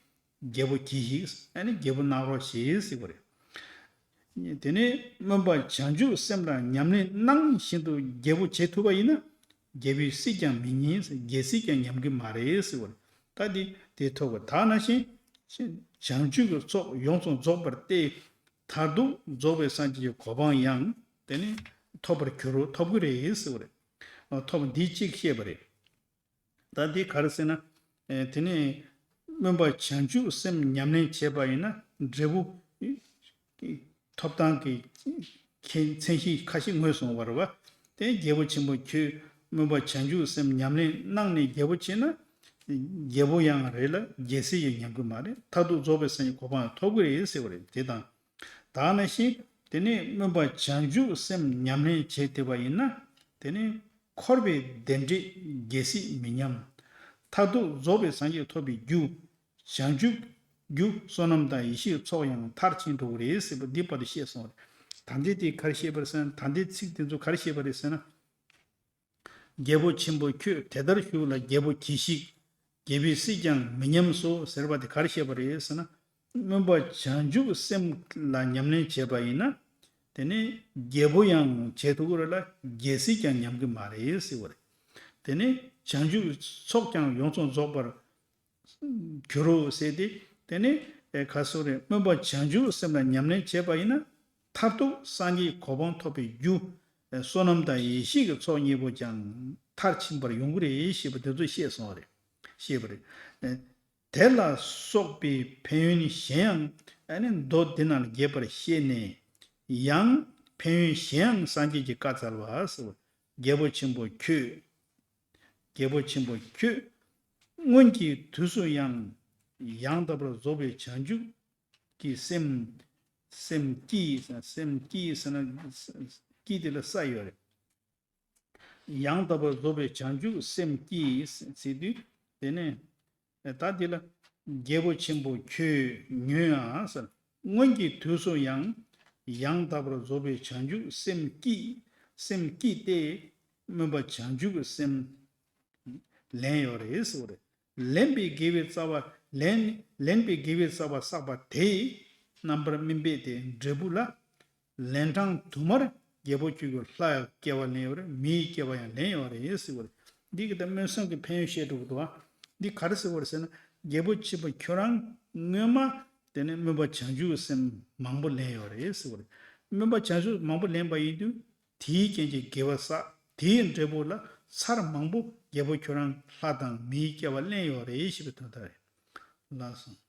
རྒྱལ་པོ་གྱིས་ཤིག་ཨ་ནི་རྒྱལ་པོ་གནང་རོགས་ཞེས་ཟེར་བ་རེད། དེ་ནས་སྨོན་པ་བྱང་ཆུབ་སེམས་ལ་ཉམས་ལེན་གནང་བཞིན་དུ་རྒྱལ་པོ་བྱེད་ཐུབ་པ་ཡིན་ན། རྒྱལ་པོའི་སྲིད་ཀྱང་མི་ཉམས། རྒྱལ་སྲིད་ཀྱང་ཉམས་ཀྱི་མ་རེད་ཟེར་བ་རེད། ད་འདི་དེ་ཐོབ་པ་ད་ནང་བཞིན་བྱང་ཆུབ་ཀྱི་ཚོགས་ཡོངས་སུ་རྫོགས་པར་སྟེ། མཐར་ཐུག་རྫོགས་པའི་སངས་རྒྱས་ཀྱི་གོ་འཕང་ཡང་དེ་ནི་ཐོབ་པར་འགྱུར་རོ། ཐོབ་ཀྱི་རེད་ཟེར་བ་རེད། ཐོབ་འདི་གཅིག་བཤད་པ་རེད། ད་འདི་ག་རེ་ཟེར་ན། ཨེ་དེ་ནས་སྨོན་པ་བྱང་ཆུབ་སེམས་ཉམས་ལེན་བྱས་པ་ཡིན་ན་འབྲས་བུ་ཐོབ་ཐང་གི་མཚན་གཞི་ཁ་ཤས་ངོས་བཟུང་བ་རེད་བ། དེ་རྒྱལ་པོ་ཆེན་པོ་ཁྱོད་སྨོན་པ་བྱང་ཆུབ་སེམས་ཉམས་ལེན་གནང་ནས་རྒྱལ་པོ་བྱས་ན། རྒྱལ་པོ་ཡང་རེད་ལ་རྒྱལ་སྲིད་ཡང་ཉམས་ཀྱི་མ་རེད། མཐར་ཐུག་རྫོགས་པའི་སངས་རྒྱས་གོ་འཕང་ཐོབ་ཀྱི་རེད་ཟེར་བ་རེད། དེ་དང་། ད་ནང་བཞིན་དེ་ནས་སྨོན་པ་བྱང་ཆུབ་སེམས་ཉམས་ལེན་བྱེད་ཐུབ་པ་ཡིན་ན། དེ་ནས་འཁོར་བའི་བདེ་འབྲས་རྒྱལ་སྲིད་མི་ཉམས། མཐར་ཐུག་རྫོགས་པའི་སངས་རྒྱས་ཐོབ་པའི་རྒྱུ། བྱང་ཆུབ་རྒྱུ་བསོད་ནམས་དང་ཡེ་ཤེས་ཀྱི་ཚོགས་ཡང་མཐར་ཕྱིན་འགྲོ་གི་རེད་ཟེར་བ་འདི་བར་དུ་བཤད་སོང་རེད། ད་འདི་དེ་ག་རེ་བཤད་པ་རེད་ཟེར་ན། ད་འདི་ཚིག་དེ་ཚོ་ག་རེ་བཤད་པ་རེད་ཟེར་ན། རྒྱལ་པོ་ཆེན་པོ་ཁྱོད་དེ་ལྟར་ཞུགས་ལ་རྒྱལ་པོ་གྱིས་ཤིག་རྒྱལ་པོའི་སྲིད་ཀྱང་མི་ཉམས་སོ་ཟེར་བ་དེ་ག་རེ་བཤད་པ་རེད་ཟེར་ན། སྨོན་པ་བྱང་ཆུབ་སེམས་ལ་ཉམས་ལེན་བྱས་པ་ཡིན་ན། དེ་ནི་རྒྱལ་པོ་ཡང་བྱེད་ཐུབ་ཀྱི་རེད་ལ་རྒྱལ་སྲིད་ཀྱང་ཉམས་ཀྱི་མ་རེད་ཟེར་བ་རེད། དེ་ནི་བྱང་ཆུབ་ཚོགས་ཀྱང་ཡོངས་སུ་རྫོགས་པར་འགྱུར་རོ་ཟེར་ཏེ། དེ་ནི་ཨེ་ག་སོ་རེད། སྨོན་པ་བྱང་ཆུབ་སེམས་ལ་ཉམས་ལེན་བྱས་པ་ཡིན་ན། མཐར་ཐུག་སངས་རྒྱས་གོ་འཕང་ཐོབ་པའི་རྒྱུ། ཨེ་བསོད་ནམས་དང་ཡེ་ཤེས་ཀྱི་ཚོགས་གཉིས་པོ་ཀྱང་མཐར་ཕྱིན་པར་ཡོང་གི་རེད་ཞེས་པ་དེ་ཚོ་བཤད་སོང་བ་རེད། བཤད་པ་རེད། ཨེ་དེ་ལ་སོགས་པའི་ཕན་ཡོན་གཞན་ཡང་ཨ་ནི་མདོ་འདི་ནང་ལ་རྒྱས་པར་བཤད་ནས། ཡང་ཕན་ཡོན་གཞན་ཡང་སངས་རྒྱས་ཀྱིས་བཀའ་སྩལ་བ་ཟེར་བ། རྒྱལ་པོ་ཆེན་པོ་ཁྱོད། རྒྱལ་པོ་ཆེན་པོ་ཁྱོད། སྔོན་གྱི་དུས་སུ་ཡང་། ཡང་དག་པར་རྫོགས་པའི་བྱང་ཆུབ་ཀྱི་སེམས། སེམས་ཀྱིས། སེམས་ཀྱིས་ཟེར་ན། ཀྱིས་དེ་ལ་ས་ཡོད་རེད། ཡང་དག་པར་རྫོགས་པའི་བྱང་ཆུབ་སེམས་ཀྱིས་ཟེར་དུས། དེ་ནས་ད་འདི་ལ་རྒྱལ་པོ་ཆེན་པོ་ཁྱོད་ཉོན་ཡང་ཟེར། སྔོན་གྱི་དུས་སུ་ཡང་། ཡང་དག་པར་རྫོགས་པའི་བྱང་ཆུབ་སེམས་ཀྱིས། སེམས་ཀྱིས་ཏེ། སྨོན་པ་བྱང་ཆུབ་ཀྱི་སེམས་ལེན་ཡོད་རེད་ཟེར་བ་རེད། ལེན་པའི་དགེ་བའི་རྩ་བ། ལེན། ལེན་པའི་དགེ་བའི་རྩ་བ་བསགས་པ་དེས་རྣམ་པར་སྨིན་པས་ཏེ་འབྲས་བུ་ལ། ལན་གྲངས་དུ་མར་རྒྱལ་པོ་ཁྱོད་ཀྱིས་ལྷའི་སྐྱེ་བ་ལེན་ཡོད་རེད། མིའི་སྐྱེ་བ་ཡང་ལེན་ཡོད་རེད་ཟེར་བ་རེད། འདི་གི་ད་སྨོན་སེམས་ཀྱི་ཕན་ཡོན་བཤད་འགྲོ་གི་འདུག་ཨ། འདི་ག་རེ་ཟེར་བ་རེད་ཟེར་ན། རྒྱལ་པོ་ཆེན་པོ་ཁྱོད་རང་སྔོན་མ་དེ་ནས་སྨོན་པ་བྱང་ཆུབ་སེམས་མང་པོ་ལེན་ཡོད་རེད་ཟེར་བ་རེད། སྨོན་པ་བྱང་ཆུབ་མང་པོ་ལེན་པ་ཡིན་དུས། དེའི་རྐྱེན་གྱིས་དགེ་བ་བསགས། དེའི་འབྲས་བུ་ལ་ཚར་མང་པོ་རྒྱལ་པོ་ཁྱོད་རང་ལྷ་དང་མིའི་སྐྱེ་བ་ལེན་ཡོད་རེད་ཞེས་པའི་དོན་དག་རེད། ལགས་སོ།